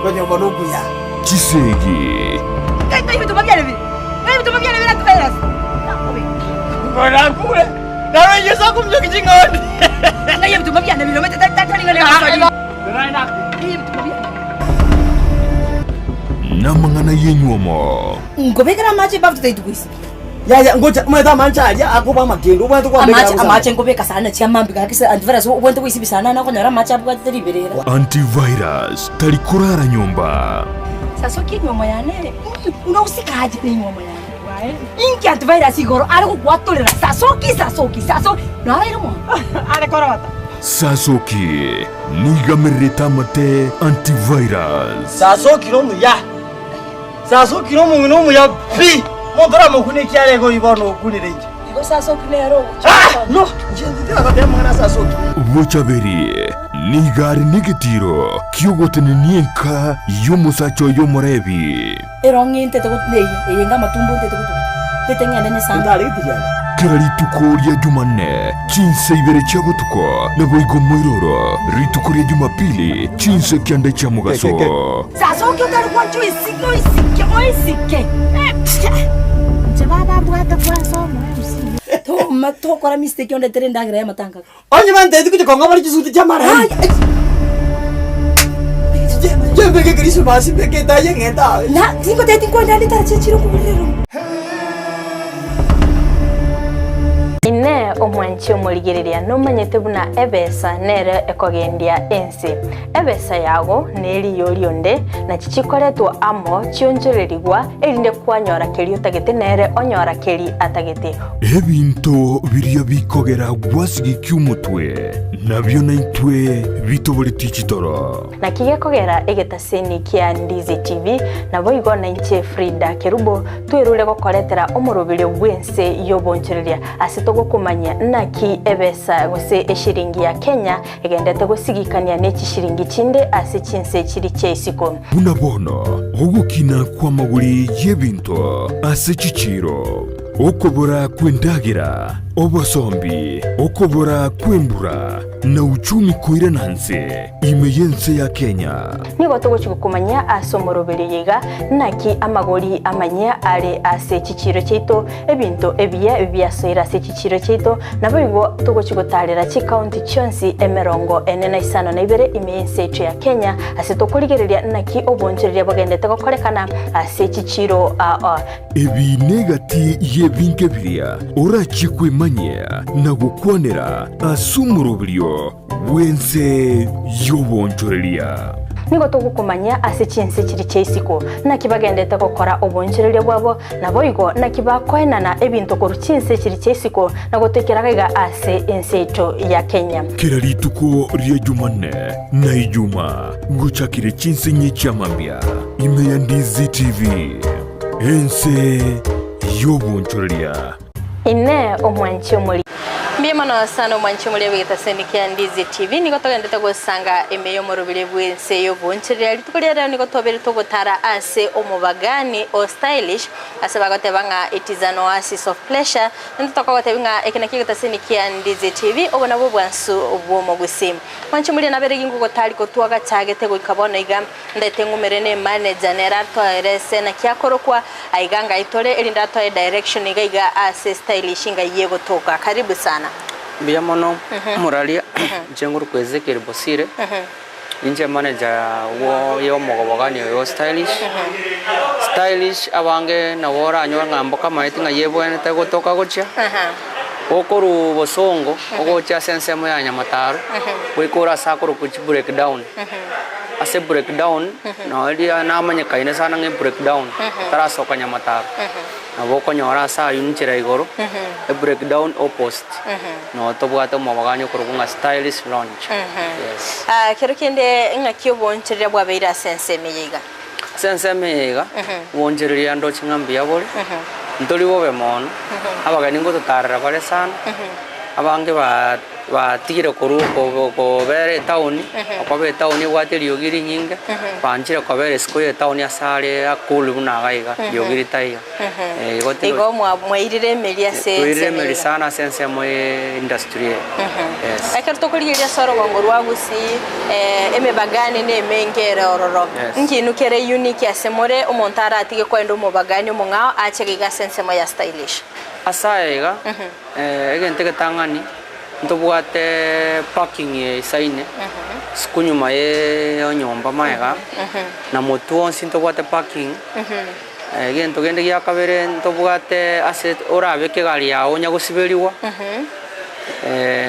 Konyomba nokuya. Chisegi. Ngai ngai ebituma biane bire. Ngai ebituma biane bire antivirus. Mbona nkure. Naro Yesu akumjoki ching'ondi. Ngai ebituma biane bire omanyete tari ng'a neng'ondi. Ngai ebituma biane. Namang'ana y'enywomo. Nkobekera amache ebafu totagete goisibia. Yaya ngocha omanyete amanche aria akoba amakendo obwenerete kwambekera Amache bosa. amache nkobeka sana chiamambi gaki se antivirus obwenerete goisibia sana na okonyora amache abwatete riberera. Antivirus tari korara nyomba. Sasa okia enywomo yane ere unahusika aje na enywomo yane inki antivirus igoro are gokwatorera sasoki sasoki sasoki naraire mono Are korota. Sasoki nigamererete amate antivirus. Sasoki nomuya. Sasoki nomong'ina omuya pi! Omonto oramokune eki arenge oyio bono okunire inche. Igo Sasoki nere ogocha Ah! gosoma. No! Inche tindagoteba amang'ana a Sasoki. Bochaberi nigo are negetiiro ki'ogotenenia enka y'omosacha oye omorebi. Erong'i ntete got neye, eye enga amatumbo ntete gotuguta, ntete ng'ende nyesambe. Intare getirianda. Kera rituko ria Jumanne, chinsa ibere chia botuko, naboigo moiroro, rituko ria Jumapili, chinsa kianda chia mogaso. Sasoki otari gwancha oisike oisike oisike. Inche baba mbwate kwansa omo MC. Toma tokora mistake ondetere endagera y'amatanga. Onye banteti gochia kong'a bare chisuti chia marani. Nchembeke Christmas mbeke etayi eng'ente aye. Na tingoteti nkwenda ande tarache chire okogorera eromo. Inee! Omwanchi omorigereria nomanyete buna ebesa nere ekogendia ense? Ebesa yago neriyo rionde, nachi chikoretwa amo chionchorerigwa, erinde kwanyora keria otagete nere onyora keri atagete. Ebinto biria bikogera gwasigikia omotwe, nabio naintwe bitoboretie chitoro. Naki gekogera egetaseni kia Ndizi TV, naboigo nainche Frida Kerubo, twerure gokoretera omoroberio bw'ense y'obonchoreria ase togokomanyia naki ebesa gose eshiringi ya Kenya egendete gosigikania ne chishiringi chinde ase chinse chiri chia isiko. Buna bono ogokina kw'amagori y'ebinto ase chichiiro, okobora kw'endagera, obosombi, okobora kw'embura, na uchumi koirana nse ime y'ense ya Kenya. Nigo togochia gokomanyia ase omoroberio iga naki amagori amanyia are ase chichiiro chiaito, ebinto ebiya biasoire ase chichiiro chiaito, naboigo togochia gotaarera chikaunti chionsi emerongo ene na isano na ibere ime y'ense yaito ya Kenya, ase tokorigereria naki obonchoreria bogendete gokorekana ase chichiiro aa. Ebi negati y'ebinto ebiria orachie kwemanyia na gokwanera ase omoroberio bw'ense y'obonchoreria. Nigo togokomanyia ase chinse chiria chia isiko, naki bagendete gokora obonchoreria bwabo, naboigo naki bakoenana ebinto korwa chinse chiria chia isiko na gotoikera gaiga ase ense yaito ya Kenya. Kera rituko ria Jumanne na Ijuma gochakire chinse inye chia mambia ime ya Ndizi TV, ense y'obonchoreria. Inee, omwanchi omori. Mbuya mono sana omwanchi omoria bw'egetaseni kia Ndizi TV. Nigo togendete gosanga ime y'omorobere bw'ense y'oboncherera. Rituko ria rero nigo twabeire togotara ase omobagani o stylish ase bagoteba ng'a it is an oasis of pleasure. Intwe tokogotebia ng'a eke nakio egetaseni kia Ndizi TV, obo nabwo obwansu bw'omogusii. Mwanchi omoria nabere gingogotari kotwagachagete goika bono iga. Ndete ng'umere ne manager nere atoerese naki akorokwa aiga ngai tore erinde atoe direction iga iga ase stylish ngai egotoka. Karibu sana. Mbuya mono moraria, inche ngorokwa Ezekiel Bosire, ninche manager wo ya omogobogani oyo o Stylish. Stylish abange nabo oranyore ng'a mboka amaeti ng'ai ebwenerete gotoka gochia, gokorwa bosongo ogocha ase ensemo ya Nyamataro, goika ore ase akorokwa chibreakdown. Ase breakdown noo eria namanyekaine sana ng'a ebreakdown otarasoka Nyamataro, nabo okonyora ase aywo nchera igoro, ebreakdown opposite, noo tobwate omobogani okorokwa ng'a Stylish Lounge, yes. Kero kende ng'aki oboonchoreria bwabeire ase ensemo eye iga? Ase ensemo eye iga, oboonchoreria ndoche ng'a mbuya bore, ntori bobe mono, abageni ngototarera bare sana, abange ba. Batigire korwa kobera etaoni, okoba etaoni ebwate eriogi rinyinge, banchire kobera isiko y'etaoni ase are akulu buna iga iga, riogi ritaiyo. Igo tiro- Igo mwairire emeri ase Twairire ensemo emeri iga. sana ase ensemo ye industry eye. Yes. Ekero tokorigereria ase orogongo rwa Gusii, emebagani na emenge ere ororo. Yes. Nkintu kere unique ase more omonto aratige koenda omobagani omong'ao ache iga ase ensemo ya stylish? Ase aya iga, Egento egetang'ani, ntobwate parking eisaine, isiko nyuma ye nyomba magega, na motwe onsi ntobwate parking. Egento kende gia kabere ntobwate ase orabeke egari yago onya gosiberigwa,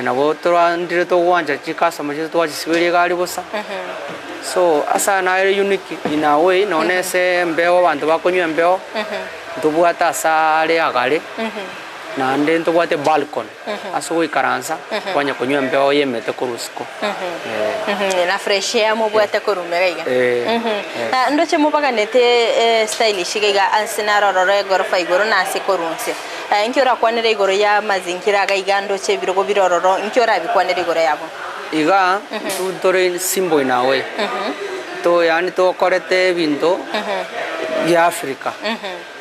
nabo torandire togwancha chicustomer chiaito twachisiberia egari bosa. So ase aya nare unique in a way nonye na ase embeo abanto bakonywa embeo, ntobwate ase are agare. Naende ntobwate balcony ase ogoikaransa kwanya konywa embeo y'emete korwa isiko. Na fresh air mobwate korwa ime iga. Eh. Na ndoche mobaganete stylish iga iga ase naro ororo egorofa igoro na ase korwa inse. Inki orakwanere igoro ya amazingira iga iga ndoche ebirogo bire ororo inki orabikwanere igoro yabo? Iga intwe ntore simple in a way. To yaani tokorete ebinto bia Africa.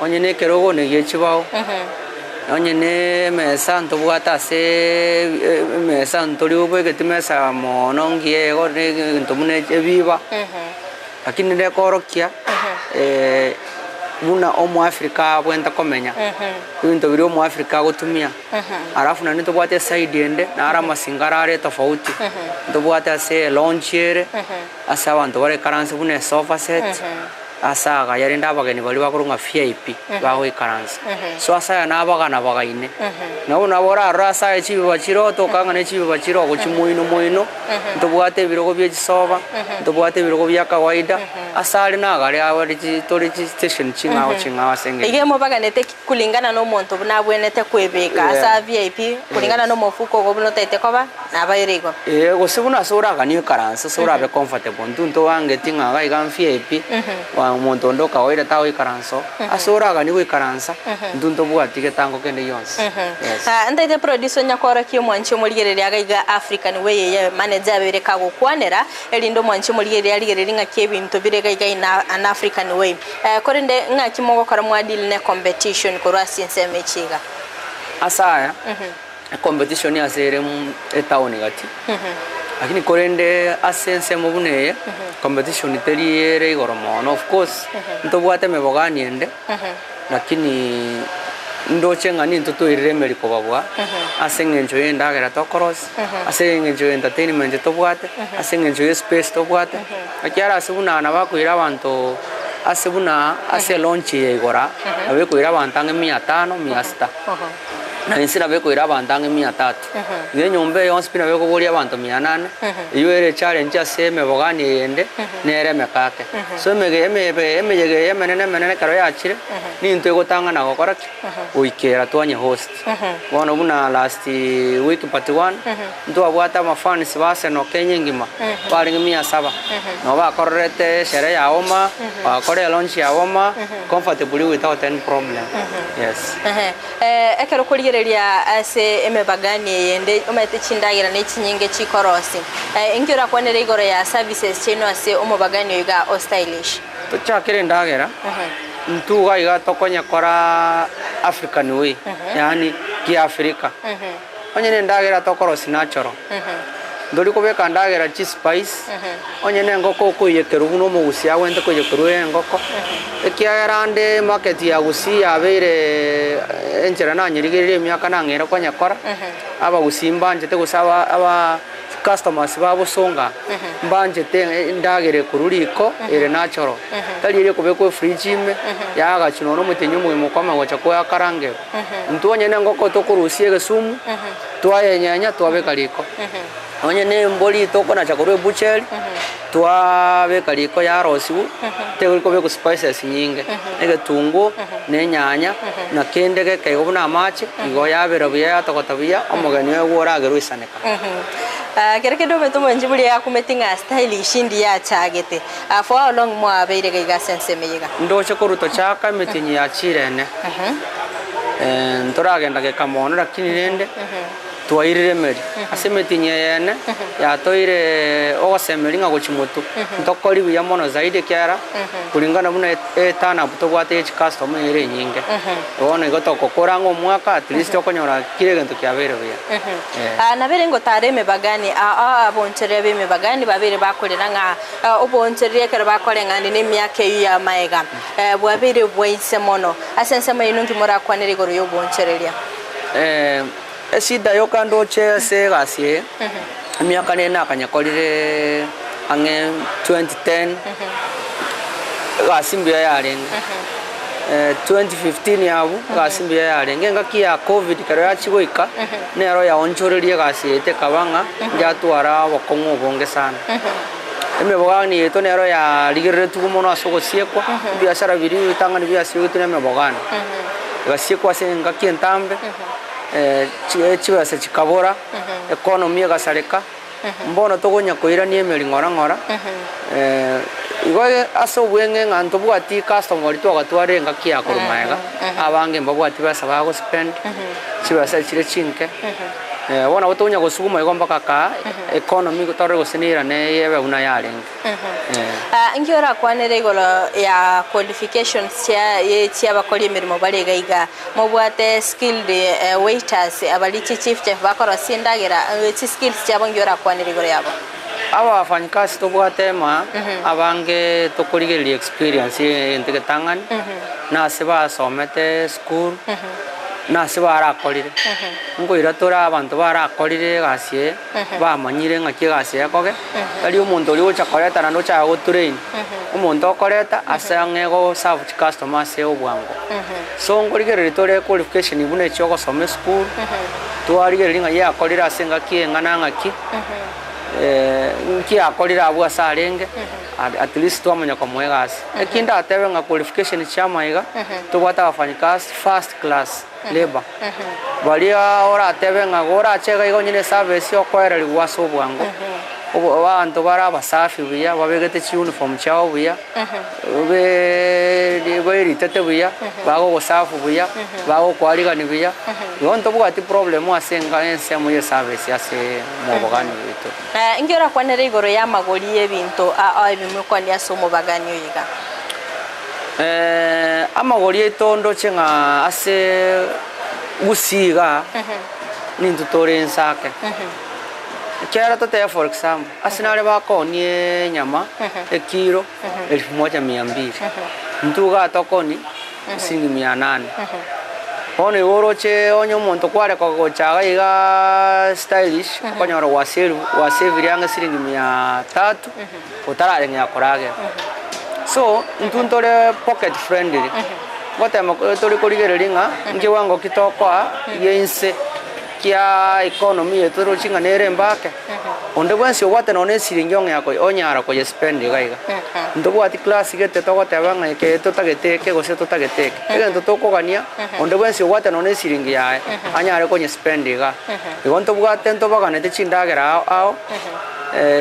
Onye nekerogo negie chibao, onye nemesa ntobwate ase emesa ntori obegeti mesa mono ngiya igo na egento buna ebiba, lakini rekorokia buna omoafrika abwenerete komenya, ebinto biria omoafrika agotumia. Alafu naende ntobwate eside ende, naro amasingara are tofauti, ntobwate ase elounge ere, ase abanto baraikaranse buna esofa set. Ase agaya rende abageni baria bakorwa ng'a VIP bagoikaransa. So ase aya nabagana bagaine. Nabo nabo orarore ase aya chibiba chire toka ng'a ne chibiba chire ogochia moino moino, ntobwate ebirogo bie chisoba, ntobwate ebirogo bia kawaida, ase are nagare abare chi tore chi station ching'ao ching'ao ase eng'encho. Iga emobaganete ki kulingana na omonto buna abwenerete kwebeka ase a VIP, kulingana na omofuko ogo buna otagete koba, nabaire igo. Ee, gose buna ase oraganie oikaranse, ase orabe comfortable, intwe ntobangeti ng'a iga iga mfip, omonto onde o kawaida tagoikaransa oo, ase oraganie goikaransa, intwe ntobwati getango kende gionsi. Yes. Ntaete producer onya koorokia omwanchi omorigereria iga iga African way eye manager abeire kagokwanera, erinde omwanchi omorigereria arigererie ng'aki ebinto bire iga iga in an African way. Korende ng'aki mogokora mwa deal ne competition korwa ase ensemo echi iga? Ase aya, Ecompetition ase ere etown gati, lakini korende ase ensemo buna eye, competition teri ere igoro mono. Of course, ntobwate emebogani ende, lakini ndoche ng'a nintwe toirire emeri kobabua, ase eng'encho ya endagera tokorosia, ase eng'encho ya entertainment tobwate, ase eng'encho ya espace tobwate, ekiagera ase buna nabo akoira abanto ase buna ase elaunch eye igoro aa, nabo ekoira abanto ang'e mia tano, mia sita. Na inse nabo ekoira abanto ang'e mia tatu. Igo enyomba eye yonsi pi nabo ekoboria abanto mia nane, eyio ere echallenge ase emebogani eyende, nere emekake. So emege emebe emeyega eye emenene emenene ekero yachire, nintwe egotang'ana gokora ki? Goikera twanye host. Bono buna last week but one, ntwabwate amafans ba Arsenal Kenya engima, barenge mia saba. Nabo bakorerete esherehe ya oma, bagakora elaunch ya oma, comfortably without any problem, yes. Ehe, ekero okorigereria. Korigereria ase emebagani eyende omanyete chindagera ne chinyinge chikorosi. Inki orakwanere igoro ya services chiaino ase omobagani oyo iga o stylish? Tochakere endagera, intwe iga iga tokonyekora African way, yaani kiafrika. Onye na endagera tokorosia natural, ntori kobeka endagera chispice, onye na engoko okoiyekerwa buna omogusii agwenerete koiyekerwa engoko, ekiagera ande emarket ya gusii yabeire enchera nanyerigereria emiaka nang'eire konyekora, abagusii mbanchete gose aba aba customers ba bosonga mbanchete endagera ekorwa riko ere natural, tari eria ekobekwa efridge ime, yagachwa nonya omotienyi omogima okwama gocha koyakarangerwa. Intwe onye nengoko tokorusia egesumu, twayenyenya twabeka riko. Onye ne embori tokonacha korwa ebucheri, twabeka riko yarosiwu, tegori kobekwa spices nyinge, egetunguo, na enyanya, na kende geke igo buna amache, igo yabera buya yatogota buya, omogeni oye bworagerwe oisaneka. Kero kende omanyete omwanchi buria yakumeti ng'a stylish ndiya achagete. For how long mwabeire iga iga ase ensemo eye iga? Ndoche korwa tochaka emetienyi ya chirene, ntoragenda geka mono lakini rende twairire emeri. Ase emetienyi eye ene yatoireee ogosemeria ng'a gochia motwe ntokori buya mono zaidi ekiagera kulingana buna eturn up tobwate ye chicustomer ere enyinge. Bono igo togokora ng'a omwaka at least okonyora kera egento kiabeire buya. Nabeire ngotara emebagani, abonchoreria b'emebagani babeire bakorera ng'a Oboonchoreria ekero bakoreng'ania nemiaka eyio y'amaega bwabeire bwa inse mono. Ase ensemo yaino inki morakwanere igoro y'oboonchoreria? Eshida yoka ndoche ase egasi eye, emiaka nere nakanyekorire ang'e 2010, egasi mbuya yarenge, 2015 abwo egasi mbuya yarenge, engaki ya covid ekero yachia goika, nero yaonchoreria egasi eye tekaba ng'a yatwara obokong'u obonge sana. Emebogani yaito nero yarigereretigwe mono ase ogosiekwa, ebiasara biria ebitang'ani biasiegetwe nemebogani, egasiekwa ase engaki entambe, chibesa chikabora, economy egasareka, mbono tokonya koirania emeri ng'ora ng'ora, igo ase obweng'e ng'a ntobwati customer baria twagatwarire engaki ya korwa magega, abange mbabwati besa bagospend, chibesa chire chinke. Bono nabo tokonya gosuguma igo mpaka kaa economy torore gose neirane ebe buna yarenge. Inki orakwanere igoro ya qualifications chia chiabakori emeremo bare iga iga? Mobwate skilled waiters abari chi chief chef bakorosia endagera, chi skills chiabo inki orakwanere igoro yabo? Abafanyikazi tobwate ema abange tokorigereria experience egento egetang'ani, na ase basomete esukuru, na ase barakorire. Nkoira tore abanto barakorire egasi eye, bamanyire ng'aki egasi eye ekoge, tari omonto oria ogocha koreta naende ochake gotrain, omonto okoreta ase ang'e go serve chicustomer ase obwango. So nkorigereria tore qualification buna echia ogosoma esukuru, twarigereria ng'a yakorire ase engaki eng'ana ng'aki, nki akorire abwo ase arenge, at least twamanya komoa egasi. Eki ndatebe ng'a qualification chia amaiga, tobwate abafanyikazi first class labour, baria oratebe ng'a gorache iga iga onye na eservice okoererigwa ase obwango, abanto bare abasafi buya, babegete chiuniform chiabo buya, beritete buya, bagogosafu buya, bagokwarigani buya, igo ntobwati problem ase enga ensemo ya eservice ase mobogani bwaito. Inki orakwanere igoro y'amagori y'ebinto ao ebimokwania ase omobagani oyo iga? Amagori aito ndoche ng'a ase gusii igaa, nintwe tore ense ake. Ekiagera totebe for example, ase nare bakoonia enyama ekiro elfu moja mia mbili, intwe igaa tokoonia shilingi mia nane. Bono igo oroche onye omonto kware kogocha iga igaa stylish, okonyora gwasavire ang'e shilingi mia tatu, otarareng'ea koragera. So, intwe ntore pocket friendly, ngotema tore korigereria ng'a nkiwango ki tokoa gia inse kia economy yaito toroche ng'a nere embake, onde bwensi obwate nonye na esiringi ong'ea koye onyara koye spend iga iga. Ntobwati class gete togoteba ng'a eke totagete eke gose totagete eke, egento tokogania onde bwensi obwate nonye na esiringi yaye anyare konye spend igaa. Igo ntobwate ntobaganete chindagera ao ao,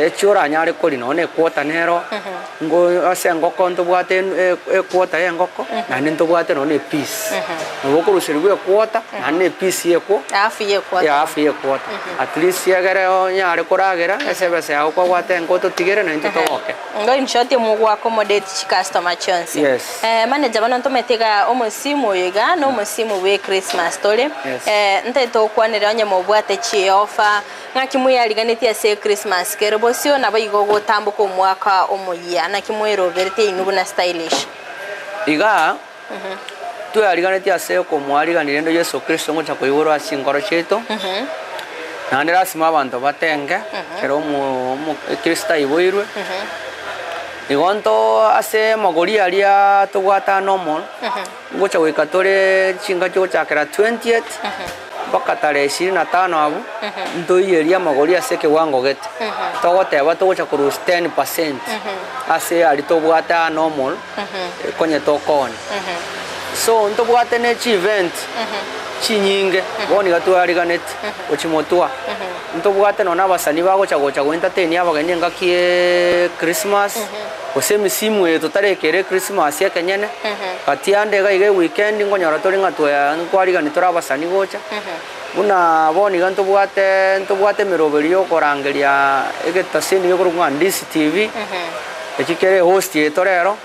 echio oranyare koria nonye na equota nero. Ngo ase engoko ntobwate equota ya engoko, naende ntobwate nonya na epiece. Nabo okoruserigwa equota, naende na epiece ya ekwo Half ya equota. ya half ya equota. At least egere onyare koragera ase ebesa yago kwabwate enka ototigere na intwe togoke. Igo in short mogo accommodate chicustomer chionsi. Yes. Manager bono ntomete iga omosimu oyo iga na omosimu bwe Christmas tore. Yes. Ntaete gokwanera onye mobwate chiofa. Ng'aki mweyariganetie ase Christmas kere bosio naboigo gotamboka omwaka omoyia, naki mweroberetie inwe buna stylish. Igaa tweyariganetie ase okomoarigania rende Yeso Kristo ngocha koiborwa ase chinkoro chiaito, naende lasima abanto batenge ekero omokristo aiboirwe, igo nto ase amagori aria tobwate aa normal, ngocha goika tore chingaki gochakera twentieth. Mpaka tarehe ishirini na tano abwo, ntoiyerie amagori ase ekewango gete. Togoteba togocha korusia 10% ase aria tobwate aa normal, konye tokoonia. So ntobwate ne chievent chinyinge, bono iga twariganeti gochimotwa. Ntobwate nonya na abasanii bagocha gocha go entertain abageni engaki ye Christmas, gose emisimu eye totarekere Christmas ekenyene, gati ande iga iga eweekend nkonyora tore ng'a twa nkwarigani tore abasani gocha, buna bono iga ntobwate ntobwate emeroberio ya okorangeria egetaseni gekorokwa ng'a Ndisi TV, eki kere ehost yaito rero,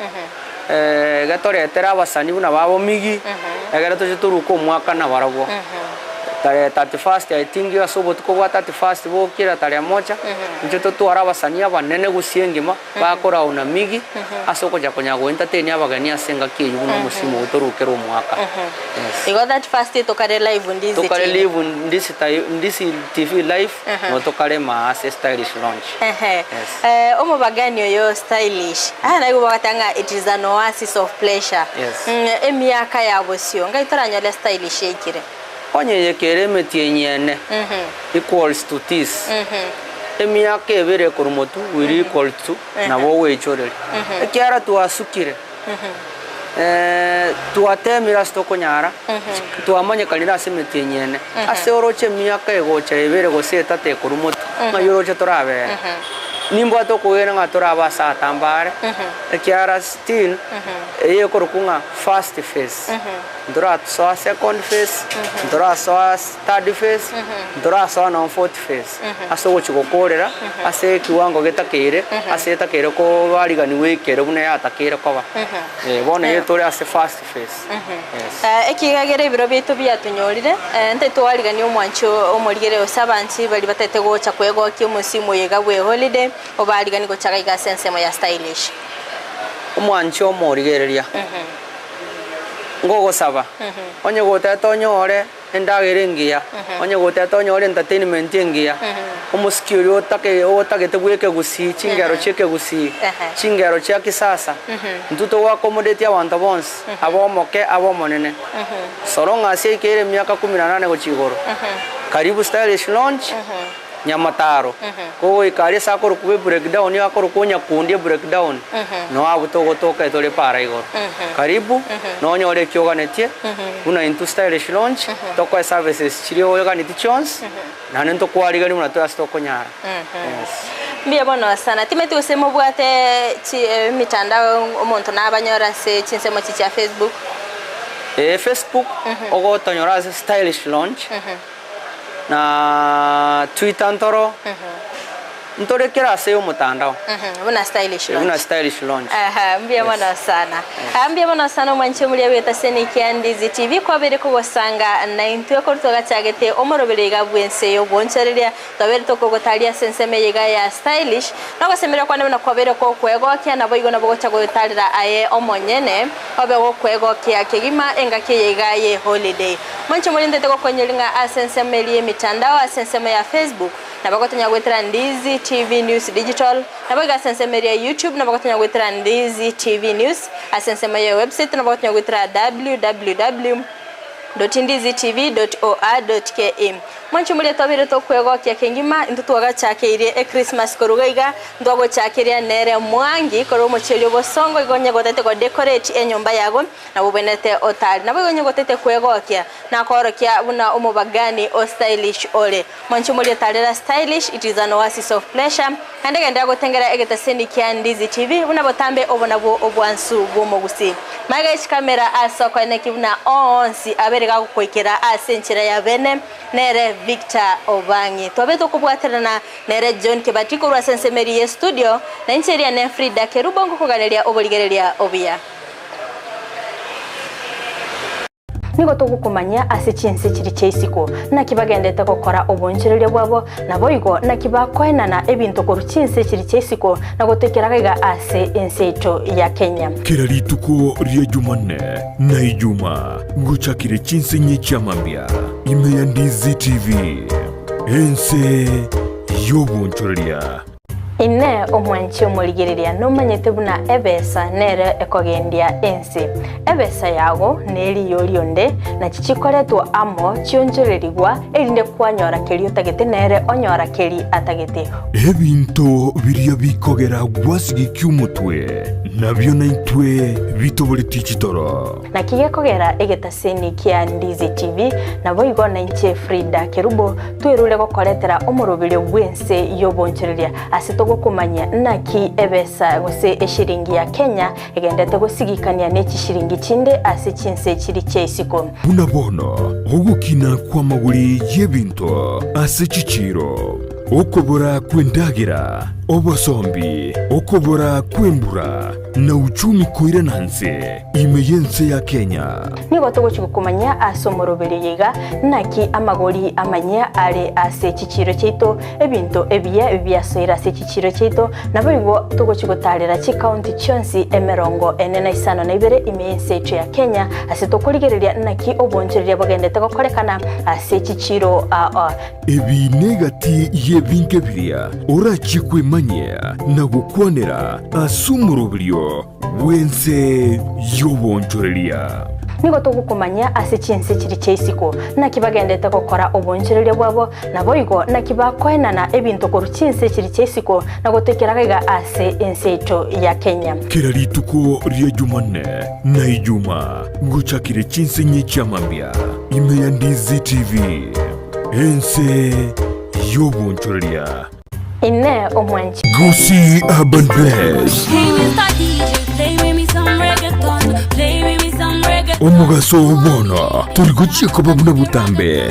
getoretere abasani buna ba Bomigi, egere toche toruke omwaka nabarabwo. Tarehe 31st I think ase obotuko bwa 31st bokira tarehe moja, inche totware abasani abanene gusii engima, bakorauna migi, ase ogocha konya go entertain abageni ase engaki eyio buna omosimo oyo torukere omwaka. Yes. Igo 31st tokare live Ndizi Tokare TV. live Ndizi tai Ndizi TV live, nabo tokare maa ase Stylish Lounge. Ehe. Yes. Eh, omobagani oyo Stylish, aya naigwe bagoteba ng'a it is an oasis of pleasure. Yes. Mm, emiaka ya bosio, ngai toranyore Stylish yaikire? Onye eyekere emetienyi ene equals to this, emiaka ebere ekorwa motwe will equal to nabo ogweichoreria. Ekiagera twasukire, twatemire ase tokonyara, twamanyekanire ase emetienyi ene. Ase oroche emiaka egocha ebere gose etato ekorwa motwe, ng'ai oroche torabere? Nimbwate okogena ng'a torabe ase atambe are, ekiagera still eye ekorokwa ng'a first phase. Ntorasoa second phase, ntorasoa third phase, ntorasoa nonye fourth phase, ase ogochia gokorera ase ekiwango getakeire, ase etakeire kobariganiwa ekere buna yatakeire koba. Eh, bono iga tore ase first phase. Yes. Ekiagera ebiro biaito biatonyorire, ntari twarigania omwanchi omorigereria gose abanchi baria batagete gocha kwegokia omosimu oyo iga bwe holiday, obariganie gocha iga ase ensemo ya stylish. Omwanchi omorigereria. Ngogosaba, onye gotete onyore endagera engiya, onye gotete onyore entertainment engiya, omosiki oria otake otagete bwa ekegusii, chingero chia ekegusii, chingero chia kisasa, intwe togo accommodate abanto bonsi, abe omoke abe omonene. So long as yaikeire emiaka kumi na nane gochia igoro, karibu Stylish Lounge. Nyamataro, kogoika aria ase akorokwa ebreakdown, akorokwa onyakundi ebreakdown, noo abwo togotoka tore para igoro. Karibu, nonyore eki oganetie, buna intwe Stylish Lounge, tokoe services chiria oganetie chionsi, naende ntokwarigania buna tore ase tokonyara. Yes. Mbuya mono sana. Timanyeti gose mobwate chi emitandao omonto nabanyore ase chinsemo echi chia Facebook? Ee, Facebook, ogotonyora ase Stylish Lounge. Na Twitter ntoro ntore kera ase y'omotandao. Buna Stylish Buna Lounge. Stylish Lounge. Aha, mbuya Yes. mono sana. Ah, mbuya mono sana omwanchi omuria bw'etaseni kia Ndizi TV kwabeire kogosanga naintwe korwa twagachagete omoroberi iga bw'ense y'obwonchoreria twabeire tokogotaria ase ensemo eye iga ya Stylish nogosemeria kwane buna kwabeire gokwegokia naboigo nabo gocha gotarera aye omonyene obe gokwegokia kegima engaki eye iga ye holiday. Mwanche morentete gokonyori ng'a ase ensemo eria y'emitandao ase ensemo ya Facebook, nabo gotonya goetera Ndizi TV News Digital, nabo iga ase ensemo eria ya YouTube nabo gotonya goetera Ndizi TV News, ase ensemo ye website nabo gotonya goetera www.ndizitv.or.ke. Mwanche omoria twabeire tokwegokia kengima, intwe twagachakeirie echristmas koruga iga, ntwagochakeria nere Mwangi korwa omochie obosongo igo onye gotete go decorate enyomba yago nabo obwenerete otare. Nabo igo onye gotete kwegokia nakoorokia buna omobagani o stylish ore. Mwanche omoria tarera stylish, it is an oasis of pleasure. Naende genderera gotengera egetaseni kia Ndizi TV buna botambe obo nabwo obwansu bw'omogusii. Magega ye chikamera ase okoeneki buna oonsi abere gagokoikera ase enchera ya bene nere Victor Obang'i. Twabete okobwaterana nere John Kebati korwa ase ensemo eria ye studio na inche eria ne Frida Kerubo ngokoganeria oborigereria obuya. Nigo togokomanyia ase chinse chiria chia isiko, naki bagendete gokora obonchereria bwabo, naboigo naki bakoenana ebinto korwa chinse chiria chia isiko na gotoikera gaiga ase ense yaito ya Kenya. Kera rituko ria Jumanne na Ijumaa ngochakire chinsinyi chi'amambia ime ya Ndizi TV, ense y'obonchoreria. Inee! Omwanchi omorigereria nomanyete buna ebesa nere ekogendia ense? Ebesa yago neriyo rionde, nachi chikoretwa amo chionchorerigwa, erinde kwanyora keria otagete nere onyora keria atagete. Ebinto biria bikogera gwasigikia omotwe, nabio naintwe bitoboretie chitoro. Naki gekogera egetaseni kia Ndizi TV, naboigo nainche Frida Kerubo twerure gokoretera omoroberio bw'ense y'obonchoreria ase togokomanyia naki ebesa gose eshiringi ya Kenya egendete gosigikania ne chishiringi chinde ase chinse chiri chia isiko. Buna bono ogokina kw'amagori y'ebinto ase chichiiro, okobora kw'endagera, obosombi, okobora kw'embura, na uchumi koirana nse ime y'ense ya Kenya. Nigo togochia gokomanyia ase omoroberio oyo iga, naki amagori amanyia are ase chichiiro chiaito, ebinto ebiya biasoire ase chichiiro chiaito, naboigo togochia gotaarera chikaunti chionsi emerongo ene na isano na ibere ime y'ense yaito ya Kenya, ase tokorigereria naki obonchoreria bogendete gokorekana ase chichiiro aa. Ebi negati y'ebinto ebiria orachie kwemanyia na gokwanera ase omoroberio bw'ense y'obonchoreria. Nigo togokomanyia ase chinse chiria chia isiko, naki bagendete gokora obonchoreria bwabo, naboigo naki bakoenana ebinto korwa chinse chiria chia isiko na gotoikera gaiga ase ense yaito ya Kenya. Kera rituko ria Jumanne na Ijumaa ngochakire chinsinyi chia mambia ime ya Ndizi TV, ense y'obonchoreria. Inee omwanchi. Gusii Urban Blaze. Omogaso oo bono tori gochia koba buna botambe.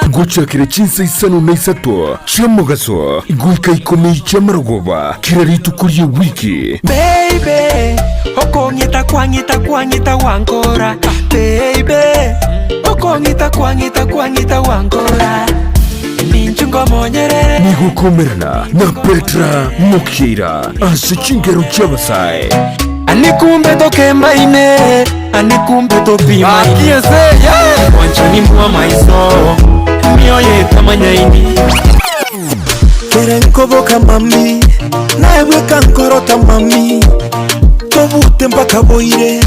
Gochakera chinsa isano na isato chi'omogaso goika ikomi chi'amarogoba kera rituko ri'ewiki. Baby, okong'ita kwang'ita kwang'ita wankora Baby, okong'ita kwang'ita kwang'ita wankora Ninchu ngomonyerere Nigokomerana na Petra Mokeira ase chingero chi'abasae. Anikumbe tokembaine Anikumbe topimaine Mwanchani mwa maiso Mioyo etamanyaini Kere nkoboka mami naebweka nkorota mami tobute mpaka boire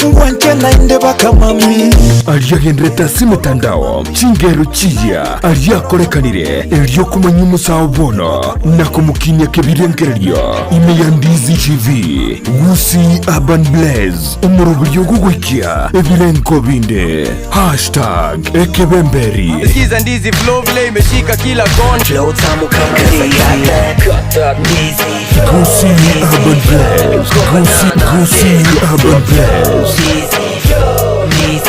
ngwanche naende baka mami Aria agenderete ase emetandao, chingero chiya aria akorekanire erio komanya omosao bono na komokinia kebirengererio ime ya Ndizi TV, Gusii Urban Blaze, omoroberio ogogoikia ebirengo binde. Hashtag ekebemberi. Sikiza ndizi flow vile imeshika kila kona. Flow tamu kama ndizi Gusii Urban Blaze. Gusii, Gusii Urban Blaze.